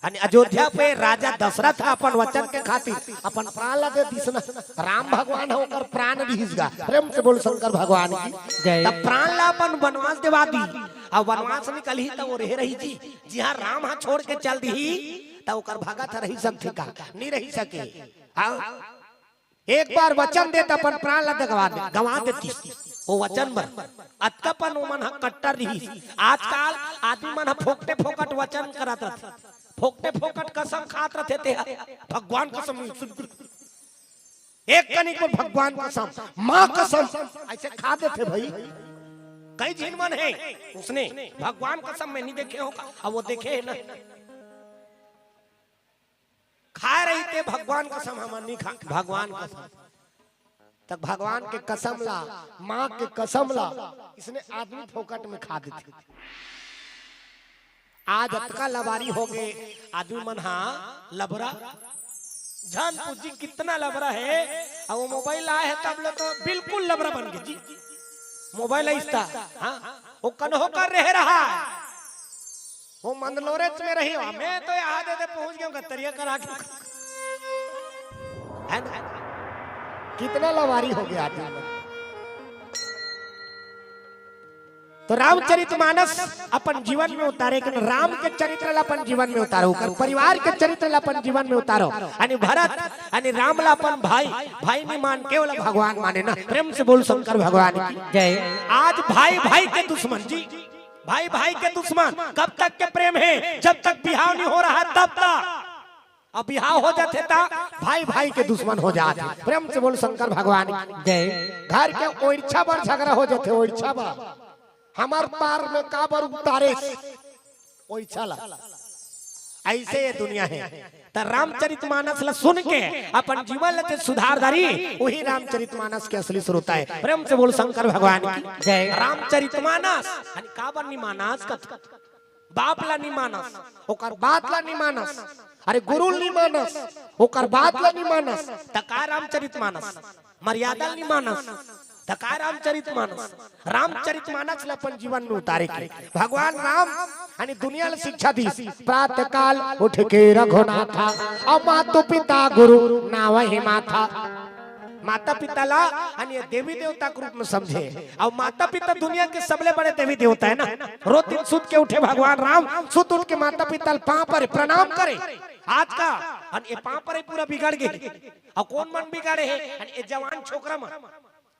अने अयोध्या पे राजा दशरथ ह अपन वचन के खातिर अपन प्राण ला दे दिस ना। राम भगवान ह ओकर प्राण दिहिस गा। प्रेम से बोल शंकर भगवान की। जय। तब प्राण ला अपन वनवास देवा दी। अब वनवास निकलही त वो रहे रही जी। जिहां राम ह छोड़ के चल दिही, त ओकर भगत ह रही सकथे का? नी रही सके। हाँ? एक बार वचन दे त अपन प्राण ला दे गवा दे, गवा देतिस। वो वचन बर अतका पन ओमन ह कट्टर रिहिस। आजकल आदमी मन ह फोकटे फोकट वचन करत रथे, फोकटे फोकट कसम खात रथे। ते ह भगवान कसम, एक कनिक बर भगवान कसम, माँ कसम, अइसे खा देथे भाई। कई झिन मन हे उसने भगवान कसम में नहीं देखे हो का? अब वो देखे हे ना। खाय रहिते भगवान कसम, हमन नी खा, भगवान कसम। त भगवान के कसम ला, माँ के कसम ला, इसने आदमी फोकट में खा देथे। आज अतका लबारी होगे, आदमी मन हा लबरा। झन पूछी कितना लबरा हे। अब वो मोबाइल आए हे तब ले तो बिल्कुल लबरा बन गे जी। मोबाइल ऐसा, हाँ, वो कन्हो कर रहे रहा है। वो मंदलोरेच में रही हो, मैं तो यहाँ दे दे पहुंच गया हूँ गत्तरिया करा के। है ना? कितना लवारी हो गया आदमी। तो रामचरितमानस अपन जीवन में उतारे, कि राम के चरित्र ला अपन जीवन में उतारो, ओकर परिवार के चरित्र ला अपन जीवन में उतारो। यानी भरत, यानी राम ला अपन भाई, भाई नहीं मान के ओला भगवान माने ना। प्रेम से बोल शंकर भगवान की। जय। आज भाई भाई के दुश्मन जी, भाई भाई के दुश्मन। कब तक के प्रेम है? जब तक बिहाव नहीं हो रहा तब तक। अब बिहाव हो जाथे ता भाई भाई के दुश्मन हो जाथे। प्रेम से बोल शंकर भगवान की। जय। घर के ओइरछा बर झगड़ा हो जाथे, ओइरछा बर, हमर पार में काबर उतारेस ओइरछा ला। ऐसे ये दुनिया है। त रामचरितमानस ला सुन के अपन जीवन ला जे सुधार दारी, वही रामचरितमानस के असली स्रोत है। प्रेम से बोल शंकर भगवान की। जय। रामचरितमानस हन काबर निमानस कथ बाप ला नी मानस, ओकर बात ला नी मानस, अरे गुरु ला नी मानस, ओकर बात ला नी मानस, त का रामचरित मानस? मर्यादा ला नी मानस, त का रामचरित मानस? रामचरित मानस ला अपन जीवन में उतारे के भगवान राम यानी दुनिया ला शिक्षा दीस। प्रातः काल उठ के रघुनाथा, अउ मातु पिता गुरु नावहि माथा। माता पिता ला यानी देवी देवता के रूप में समझे। अउ माता पिता दुनिया के सबले बड़े देवी देवता है ना। रोज दिन सुत के उठे भगवान राम, सुत उठ के माता पिता ला पाँव परे, प्रणाम करे। आज का अन ये पाँव परे पूरा बिगड़ गे। अउ कोन मन बिगाड़े हे? अन ये जवान छोकरा मन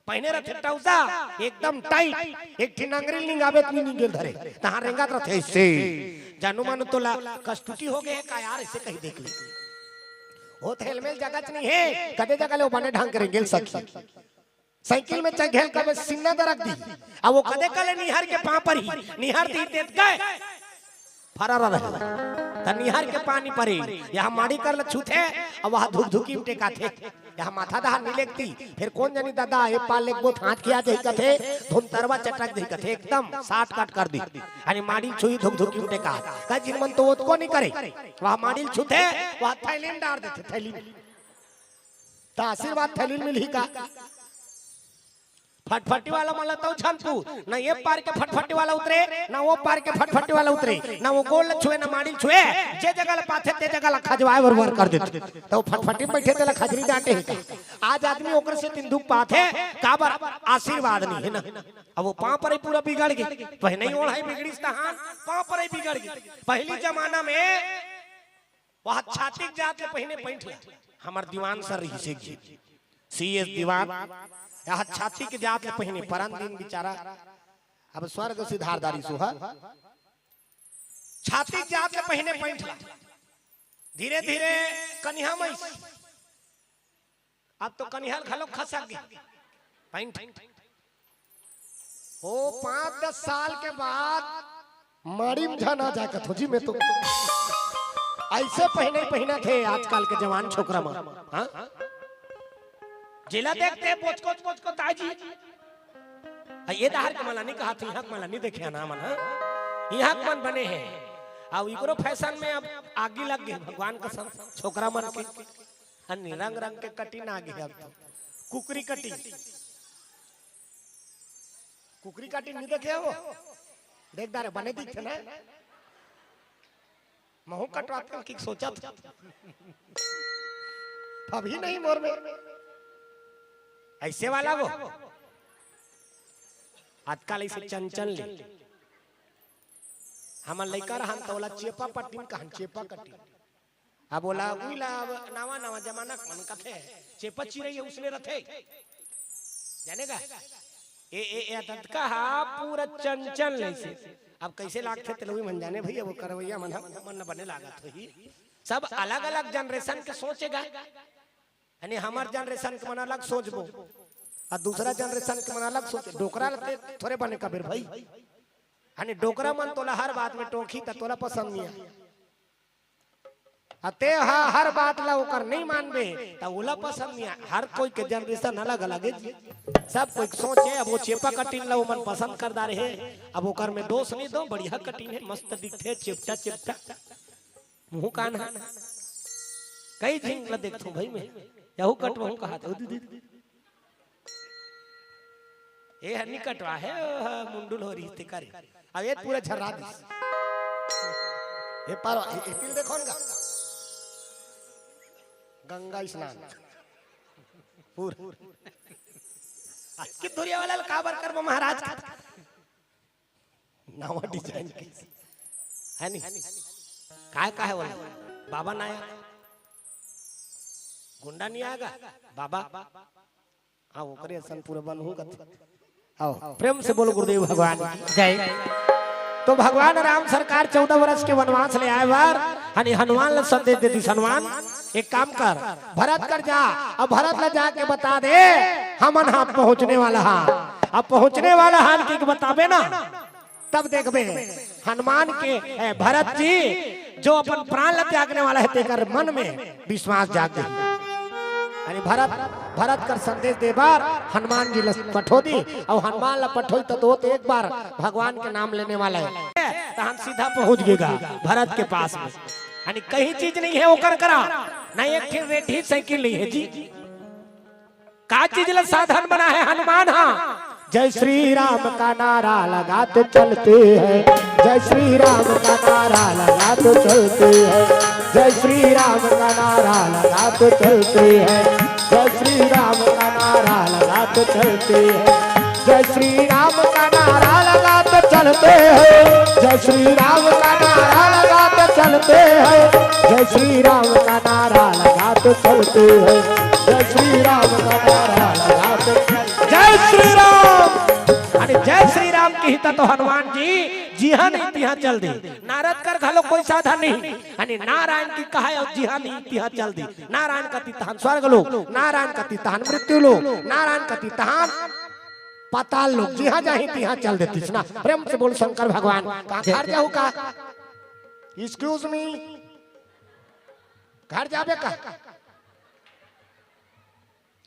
पहिने रथे ट्राउजर एकदम टाइट, एक ठिन अंगरी निंगाबे त नी निंगेल धरे, तहाँ रेंगत रथे ऐसे। जानू मानू तोला कस्तुती हो गे हे का यार, ऐसे कही देख ले। होत हेलमेल जगह च नहीं है, कदे जगह ले वो बने ढंग के रेंगेल सकी। साइकिल में चघेल कबे सीना दरक दी, अब वो कदे कले निहर के पाँव परही, निहर दी देत गए, फरार रहे। त निहर के पानी परे, यहाँ माड़ी कर ल छूथे, अब वहाँ धुकधुकी में टेकाथे, यहाँ माथा दहा नी लेगती। फिर कोन जनी दादा, ए पार लेगबो त हाथ खिया जाही कथे, धुंतरवा चटक जाही कथे, एकदम साट काट कर दी। यानी माड़ी ल छुई धुकधुकी में टेका, का जिन मन तो ओतको नी करे, वहाँ माड़ी ल छूथे, वहाँ थैली में डार देथे, थैली में। त आशीर्वाद थैली में मिलही का? फटफटी वाला मन ला तौ झन पूछ, ना ये पार के फटफटी वाला उतरे, ना वो पार के फटफटी वाला उतरे, ना वो गोड़ ल छुए, ना माड़ी ल छुए, जे जगह ल पाथे, ते जगह ल खजवाए बरोबर कर देथे। त वो फटफटी में बैठे तेला खजरी डांटे हे का? आज आदमी ओकर से दिन दुख पाथे, काबर? आशीर्वाद नहीं है ना। अब वो पाँव परे पूरा बिगड़ गे, पहिनई ओढ़ई बिगड़िस तहान, पाँव परे बिगड़ गे। पहली जमाना में वह छाती के जात ले पहिने पैंट ला। हमर दीवान सर रहिस एक झिन, सीएस दीवान, यह छाती के जात ले पहिने, परन दिन बिचारा अब स्वर्ग सिधार दारी सुहा। छाती के जात ले पहिने पैंट ला। धीरे धीरे कनिहा मइस। अब तो कनिहा घलो खसक गे। पैंट। ओ पाँच दस साल के बाद माड़ी में झन आ जाए कथो जी, मैं तो ऐसे पहिने पहिनत हे आजकल के जवान छोकरा मन। हाँ? जेला देखते बोचको बोचको ताजी। आ, ये डहर के मन ला नी कहाथे, इहाँ के मन ला नी देखे ना मन, हाँ? इहाँ के मन बने हे। आ, इकरो फैशन में अब आगी लग गे, भगवान कसम, छोकरा मन के। अन्नी रंग रंग के कटिंग आ गे अब तो। कुकरी कटिंग। कुकरी कटिंग नी देखे हो? देख डारे, बने दिखथे ना? महूँ कटवात हँव कि सोचत हँव। अभी नहीं मोर में। ऐसे वाला वो। आजकल ऐसे चंचल ले। हमर लइका रहन त ओला चेपा पट्टिन कहन, चेपा कटिंग। अब ओला उइला, अब नवा नवा जमाना के मन कथे, चेपा चिरई उसने रथे। जाने का? ए, ए, ए, ततका हा पूरा चंचल ऐसे। अब कैसे लागथे तेला उही मन जाने भैया, वो करवैया मन ह, मन बने लागत होही। सब अलग-अलग जनरेशन के सोचेगा। यानी हमर जनरेशन के मन अलग सोचबो, अउ दूसरा जनरेशन के मन अलग सोचे। डोकरा ल ते थोरे बने कबेर भाई। यानी डोकरा मन तोला हर बात में टोकही त तोला पसंद नइ आय। अउ ते ह हर बात ला ओकर नइ मानबे त ओला पसंद नइ आय। हर कोई के जनरेशन अलग-अलग हे जी। सब कोई के सोच हे। अब वो चेपा कटिंग ला ओमन पसंद कर डारे हे। अब ओकर में दोष नइ दो, बढ़िया कटिंग हे, मस्त दिखथे, चेपटा चेपटा। मुँह कान ह। कई झिन ला देखथों भाई मैं, यहू कटवाहूं कहाथे। ए हर नी कटवा हे, ओ ह मुंडुल हो रही ते करे। अब ए पूरा झर्रा दिस। ए पार, ए, ए तिल देखो ना। गंगा स्नान। पूरा। आज के धुरिया वाला काबर करबो महाराज? नवा design के। है नी? काय, काय हे बोला? बाबा ना आय। गुंडा नी आय गा? बाबा। हाँ, ओकरे असन पूरा बनहूं कथे। आओ, प्रेम से बोलो गुरुदेव भगवान की। जय। तो भगवान राम सरकार चौदह वर्ष के वनवास ले आय बर, हनी हनुमान ला संदेश दे दिस, हनुमान, एक काम कर, भरत कर जा, अब भरत ला जाके बता दे, हमन हा पहुंचने वाला हा। अब पहुंचने वाला हा कि बताबे ना, तब देखबे, हनुमान के, ए, भरत जी जो अपन प्राण ला त्यागने वाला हे, तेकर मन में विश्वास जाग जाही। यानी भरत, भरत कर संदेश दे बर हनुमान जी ला पठो दी, अउ हनुमान ला पठोई त दो तो एक बार भगवान के नाम लेने वाला हे, तहन सीधा पहुंच गेगा भरत के पास में। यानी कहीं चीज नहीं हे ओकर करा, ना एक ठिन रेठी साइकिल नहीं हे जी। का चीज ला साधन बना हे हनुमान हा? जय श्री राम का नारा लगाते चलते हैं, जय श्री राम का नारा लगाते चलते हैं, जय श्री राम का नारा लगाते चलते हैं, जय श्री राम का नारा लगाते चलते हैं, जय श्री राम का नारा लगाते चलते हैं, जय श्री राम का नारा लगाते चलते हैं, जय श्री राम का नारा लगाते चलते हैं, जय श्री राम का नारा लगाते चलते हैं। जय श्री राम। अरे जय श्री राम किही त तो हनुमान जी जिहां नहीं तिहां चल दे। नारद कर घलो कोई साधन नहीं। अरे नारायण की कहा अउ जिहां नहीं तिहां चल दे। नारायण कति तहान स्वर्ग लोक, नारायण कति तहान मृत्यु लोक, नारायण कति तहान पाताल लोक, जिहां जाही तिहां चल देतिस ना। प्रेम से बोल शंकर भगवान। कहां घर जाहू का? Excuse me, घर जाबे का?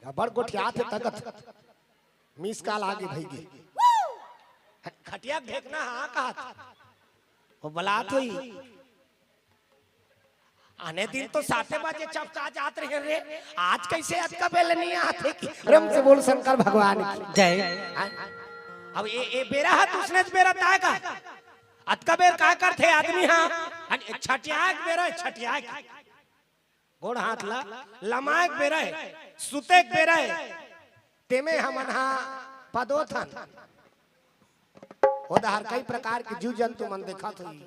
बड़ गोठियात हे तगत। Miss call आगे भई गे। खटिया ढेकना हा कहाथे। ओ बलात होही। आने दिन तो साते बजे चपका जात रहे रे, आज कैसे अतका बेर नहीं आते कि? प्रेम से बोल शंकर भगवान की। जय। हाँ? अब ए, ए बेरा हा त उसने बेरा ताय का? अतका बेर का करथे आदमी हा? अन छटिया के बेरा हे, छटिया के। गोड़ हाथ ला लमाए के बेरा हे, सुते के बेरा हे। तेमे हमन हा पदोथन। ओ डहर कई प्रकार के जीव जंतु मन देखत होही।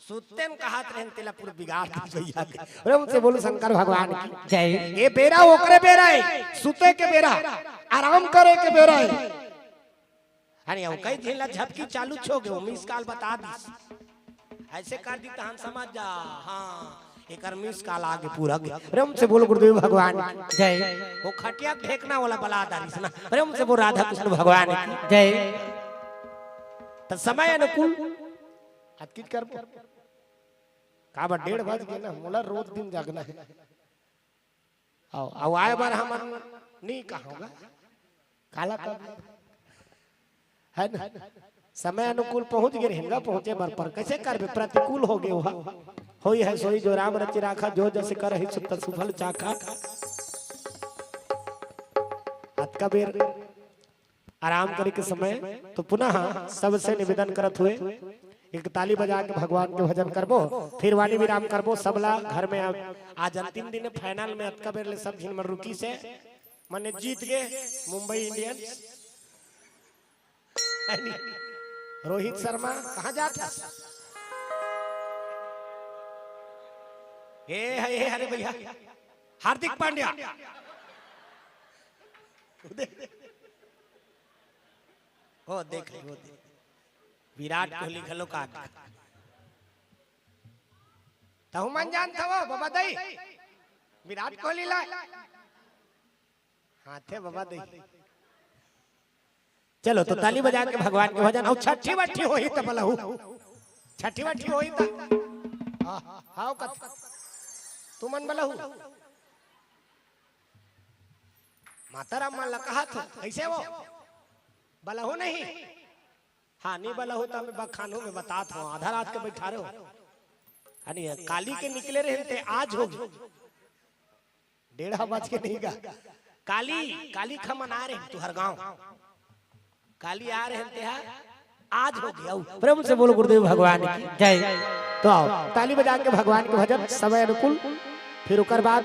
सुत्ते म कहत रहेन तेला पूरा बिगाड़ दे भैया के। प्रेम से बोलो शंकर भगवान की। जय। ए बेरा ओकरे बेरा हे, सुते के बेरा, आराम करे के बेरा हे। अरे, अउ कई झिन ला झपकी चालू छो गे, ओ miss call बता दिस। ऐसे कर दी तहन समझ जा। हाँ, एकर miss call आगे पूरा गे। प्रेम से बोलो गुरुदेव भगवान की। जय। ओ खटिया ढेकना वाला बला डारिस ना। प्रेम से बोल राधा कृष्ण भगवान की। जय। त समय अनुकूल अतकिच करबो। काबर डेढ़ बज गे ना, मोला रोज दिन जागना हे। अउ, अउ आए बर हमन नी कहूँगा। काला तब? है ना? समय अनुकूल पहुँच गे रहेन गा, पहुँचे बर पर कैसे करबे? प्रतिकूल हो गे ओहा। होई है सोई जो राम रचि राखा, जो जस करहिं सो तस फल चाखा। अतका बेर आराम करे के समय, तो पुनः सबसे निवेदन करत हुए एक ताली बजा के भगवान के भजन करबो, फिर वाणी विराम करबो। सबला घर में आ-, आज अंतिम दिन हे, final में अतका बेर ले सब झिन मन रुकिस हे, मने जीत गे मुंबई Indians। रोहित शर्मा कहाँ जात हस? हे, हे, हे, अरे भैया, हार्दिक पांड्या। ओ देख, ओ देख। विराट कोहली घलो का। तहु मन जानत हव, बबा दई। विराट कोहली ला। हाथे बबा दई। चलो, तो ताली बजा के भगवान के भजन। अउ छट्ठी वट्ठी होही त बलहू। छट्ठी वट्ठी होही त। हाँ, हाँ, कत-, तुमन बलहू। माता राम मन ला कहत हो, कैसे हो? बलहू नहीं? हाँ, नहीं बलहू त मैं बखानू में बतात हूँ, आधा रात के बैठा रहे हो। अरे, काली के निकले रहे ते आज होगे। डेढ़ बज के नहीं गा। काली, काली खमन आ रहे हैं तुहर गांव। काली आ रहे हैं तेहा, आज हो गया। प्रेम से बोलो गुरुदेव भगवान की। जय। तो आओ, ताली बजा के भगवान के भजन, समय अनुकूल, फिर ओकर बाद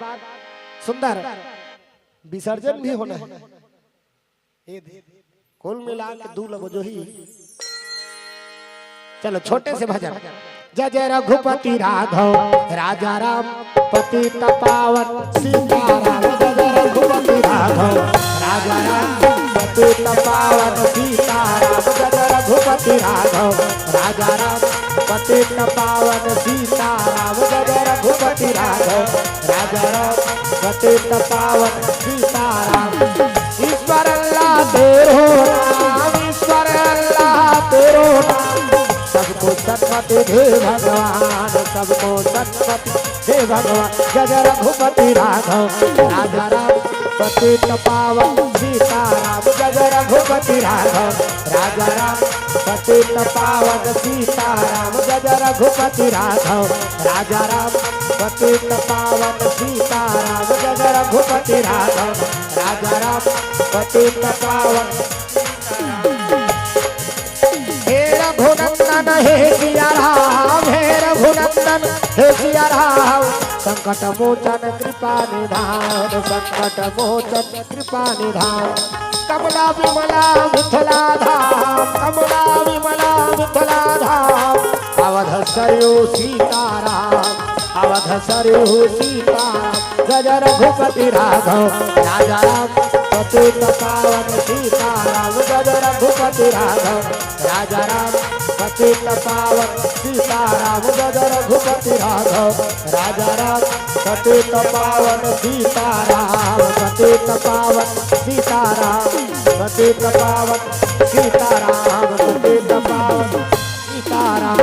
सुंदर विसर्जन भी होना है। ये दे, कुल मिला के दू लगो जो ही। चलो, छोटे से भजन। जय जय रघुपति राघव राजा राम पतित पावन सीताराम। जय जय रघुपति राघव राजा राम पतित पावन सीताराम। जय जय रघुपति राघव राजा राम पतित पावन सीताराम। जय जय रघुपति राघव राजा राम पतित पावन सीताराम। ईश्वर अल्लाह तेरो नाम, ईश्वर अल्लाह तेरो नाम, सबको सन्मति दे भगवान, सबको सन्मति दे भगवान। जय जय रघुपति राघव राजा राम पतित पावन सीताराम। जय जय रघुपति राघव राजा राम पतित पावन सीताराम। जय जय रघुपति राघव राजा राम पतित पावन सीताराम। जय जय रघुपति राघव राजा राम पतित पावन। हे रघुनंदन हे सिया राम, हे रघुनंदन हे सिया राम, संकट मोचन कृपा निधान, संकट मोचन कृपा निधान। कमला विमला मिथिला धाम, कमला विमला मिथिला धाम, अवध सरयू सीताराम, अवध सरयू सीताराम। जय जय रघुपति राघव राजा राम पतित पावन सीताराम। जय जय रघुपति राघव राजा राम पतित पावन सीताराम। जय जय रघुपति राघव राजा राम पतित पावन सीताराम, पतित पावन सीताराम, पतित पावन सीताराम, पतित पावन सीताराम।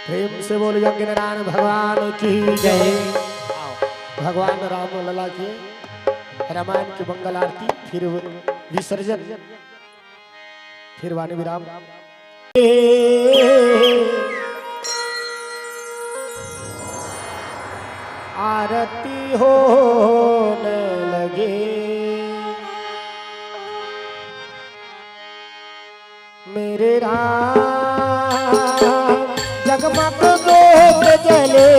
प्रेम से बोल यज्ञ नारायण भगवान की जय। भगवान राम लला के रामायण की मंगल आरती, फिर विसर्जन, फिर वाणी विराम। आरती होने लगे। मेरे राम जगमग जोत जले,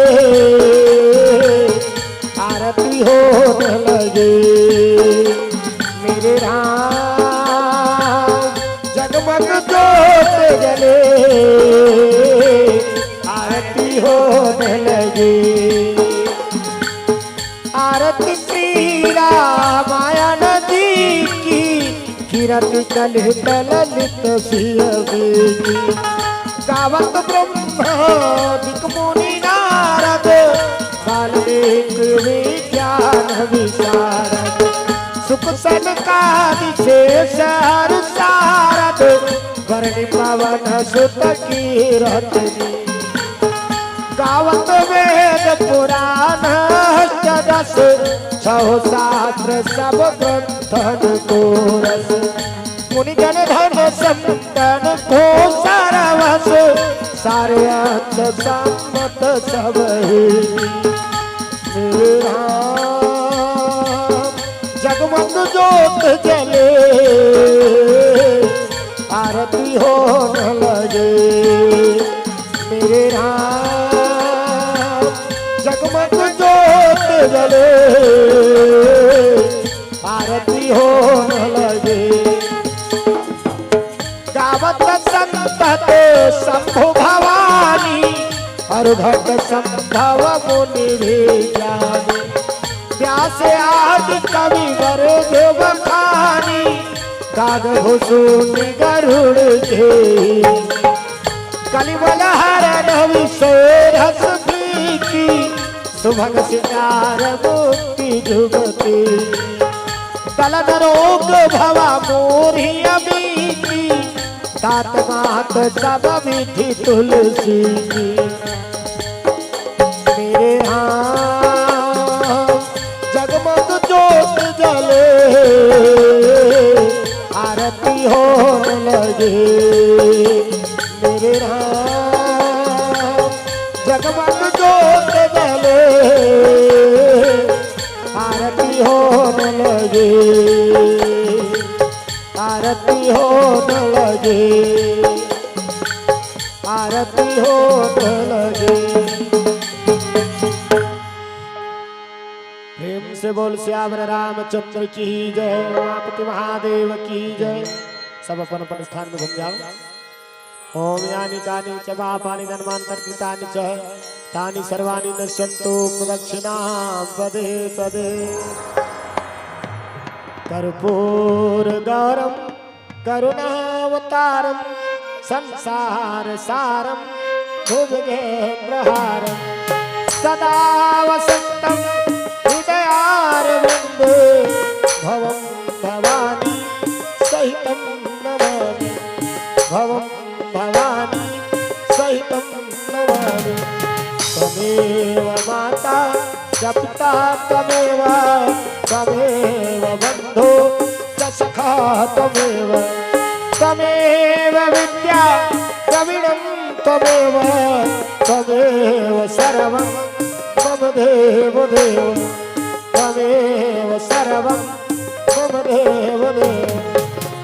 आरती होने लगे। मेरे राम जगमग जोत जले, आरती होने लगे। आरती श्री रामायण जी की, कीरति कलित ललित सिय वेगी। गावत ब्रह्मादिक मुनि नारद, वाल्मीकि विज्ञान विशारद। सुख सनकादि शेष हर सारद, बरनि पवन सुत कीरति। गावत वेद पुराण अष्टदश, छह शास्त्र सब ग्रंथन को रस। मुनि जन धन संतन को सरवस, सारे अंश सम्मत सब ही। मेरे राम जगमग जोत जले, आरती होने लगे। मेरे राम जगमग जोत जले, आरती होने लगे। गावत संतत शंभु भवानी, और भक्त संभव मुनि भी जानी। व्यास आदि कवि वर जो बखानी, काग भूषुंड गरुड़ के। कलिमल हरण विषय रस प्रीति, सुभग सिंगार मुक्ति जुगति। गलन रोग भवा मोरिया बीती, तात मात सब विधि तुलसी की। मेरे राम जगमग जोत जले, आरती होने लगे। मेरे राम जोत जले, आरती होने लगे, आरती होने लगे, आरती होने लगे। प्रेम से बोल सियावर रामचंद्र की जय, उमापति महादेव की जय। सब अपन अपन स्थान में घूम जाओ। ओम यानि कानि च पापानि जन्मांतरकृतानि च, तानि सर्वाणि नश्यंतु प्रदक्षिणां पदे पदे। कर्पूर गौरम करुणावतारम संसार सारम भुजगेंद्रहारम सदा वसंतम हृदयारविंदे भवम भवानी सहितम नमामि। भवम भवानी सहितम नमामि। त्वमेव माता च पिता त्वमेव, त्वमेव बंधु च सखा त्वमेव, त्वमेव विद्या द्रविणम त्वमेव, त्वमेव सर्वम मम देव देव, त्वमेव सर्वम मम देव देव।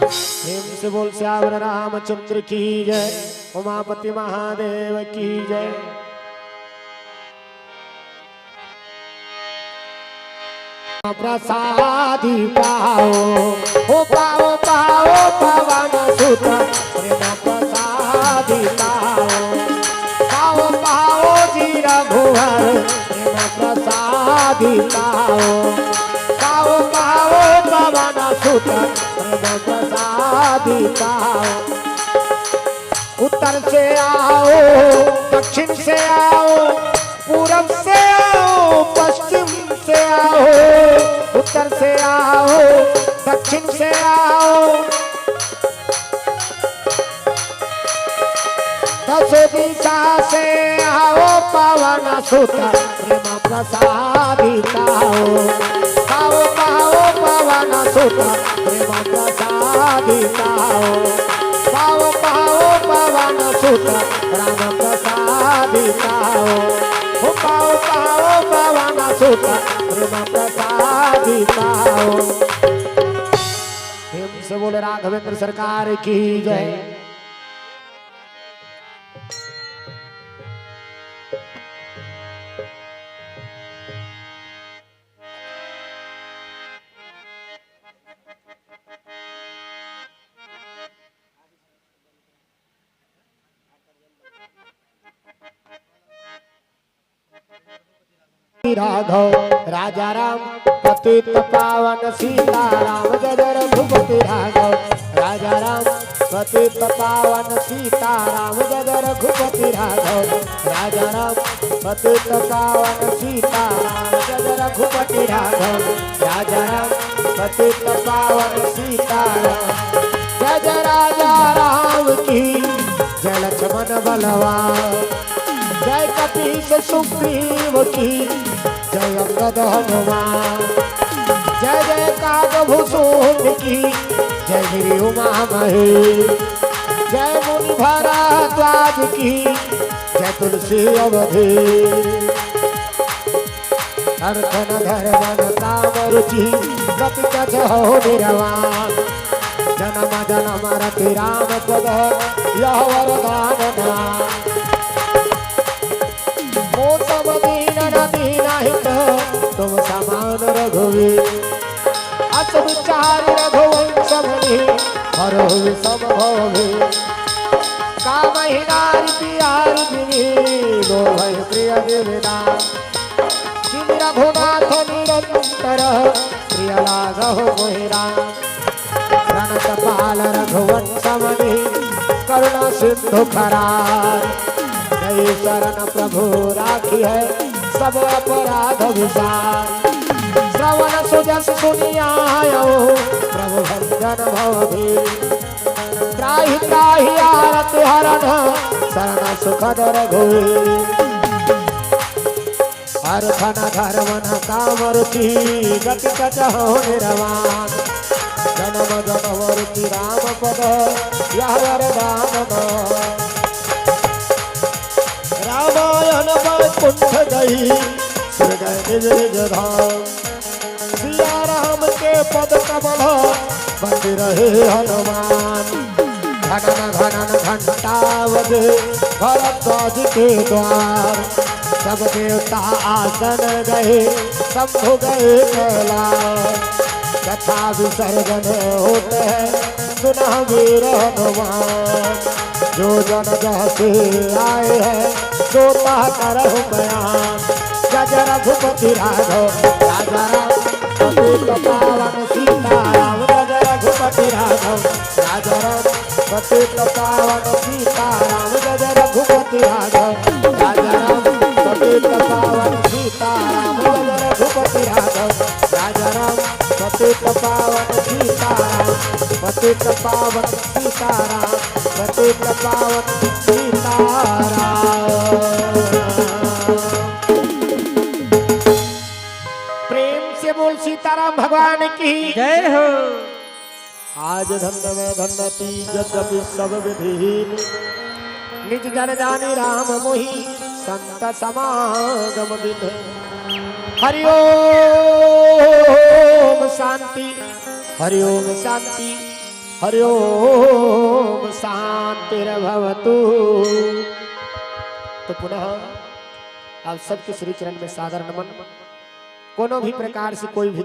प्रेम से बोल सियावर रामचंद्र की जय, उमापति महादेव की जय। प्रसादी पाओ, ओ पाओ पाओ पवन सुत, प्रेम प्रसादी पाओ। पाओ पाओ जी रघुवर, प्रेम प्रसादी पाओ। पाओ पाओ पवन सुत, प्रेम प्रसादी पाओ। उत्तर से आओ, दक्षिण से आओ, पूरब से आओ, पश्चिम से आओ, उत्तर से आओ, दक्षिण से आओ, दसों दिशा से आओ पवन सुत, प्रेम प्रसादी पाओ। पाओ पाओ पवन सुत, प्रेम प्रसादी पाओ। पाओ पाओ पवन सुत, राम प्रसादी पाओ। हो पाओ पाओ पवन सुत, प्रेम प्रसादी पाओ। प्रेम से बोले राघवेंद्र सरकार की जय। राघव राजा राम पतित पावन सीता राम, जय जय रघुपति राघव राजा राम पतित पावन सीता राम, जय जय रघुपति राघव राजा राम पतित पावन सीता राम, जय जय रघुपति राघव राजा राम पतित पावन सीता राम। जय जय राजा राम की, जय लक्ष्मण बलवान, जय कपीस सुग्रीव की, जय अंगद हनुमान, जय जय काग भूषण की, जय गिरि उमा महेश, जय मुनि भरद्वाज की, जय तुलसी अवधेश। अर्थ न धर्म न काम रुचि, गति कछ हो निर्वाण। जन्म जन्म रति राम पद, यह वरदान दान। मो तम दीन न दीन हित, तुम समान रघुवीर। अस विचार रघुवंश मुनि, हरहु विषम भव भीर। कामहि नारि पियारि जिमि, लोभहि प्रिय देवदास। जिमि रघुनाथ निरंतर, प्रिय लागहु मोहि राम। प्रणत पाल रघुवंश मुनि, करुणा सिंधु खरार। जय शरण प्रभु राखिहै, सब अपराध विसार। श्रवण सुजस सुनि आयो, प्रभु भंजन भव भीर। त्राहि त्राहि आरति हरन, शरण सुखद रघुवीर। अर्थ न धर्म न काम रुचि, गति कछ हो निर्वाण। जन्म जन्म रुचि राम पद, यह वरदान दान। रामायण वैकुंठ गई, फिर गए निज निज धाम। सिया राम के पद कमल बंद रहे हनुमान। घनन घनन घंटा बजे भरद्वाज के द्वार। सब देवता आसन गए, शंभु गए कैलाश। कथा विसर्जन होते हैं, सुना वीर हनुमान। जो जन जहाँ से आए हैं, सो ता करहु बयान। जय जय रघुपति राघव राजा राम, पतित पावन सीताराम। जय जय रघुपति राघव राजा राम, पतित पावन सीताराम। जय जय रघुपति राघव राजा राम, पतित पावन सीताराम। जय जय रघुपति राघव राजा राम, पतित पावन सीताराम। पतित पावन सीताराम, पतित पावन सीताराम। प्रेम से बोल सीताराम भगवान की। जय हो। आज धन्य मैं धन्य तीज, जपि सब विधिहीन। निज जन जानी राम मोहि, संत समागम विधि। हरि ओम शांति, हरि ओम शांति, हरि ओम शांतिर्भवतु। तो पुनः आप सबके श्री चरण में सादर नमन। कोनो भी प्रकार से कोई भी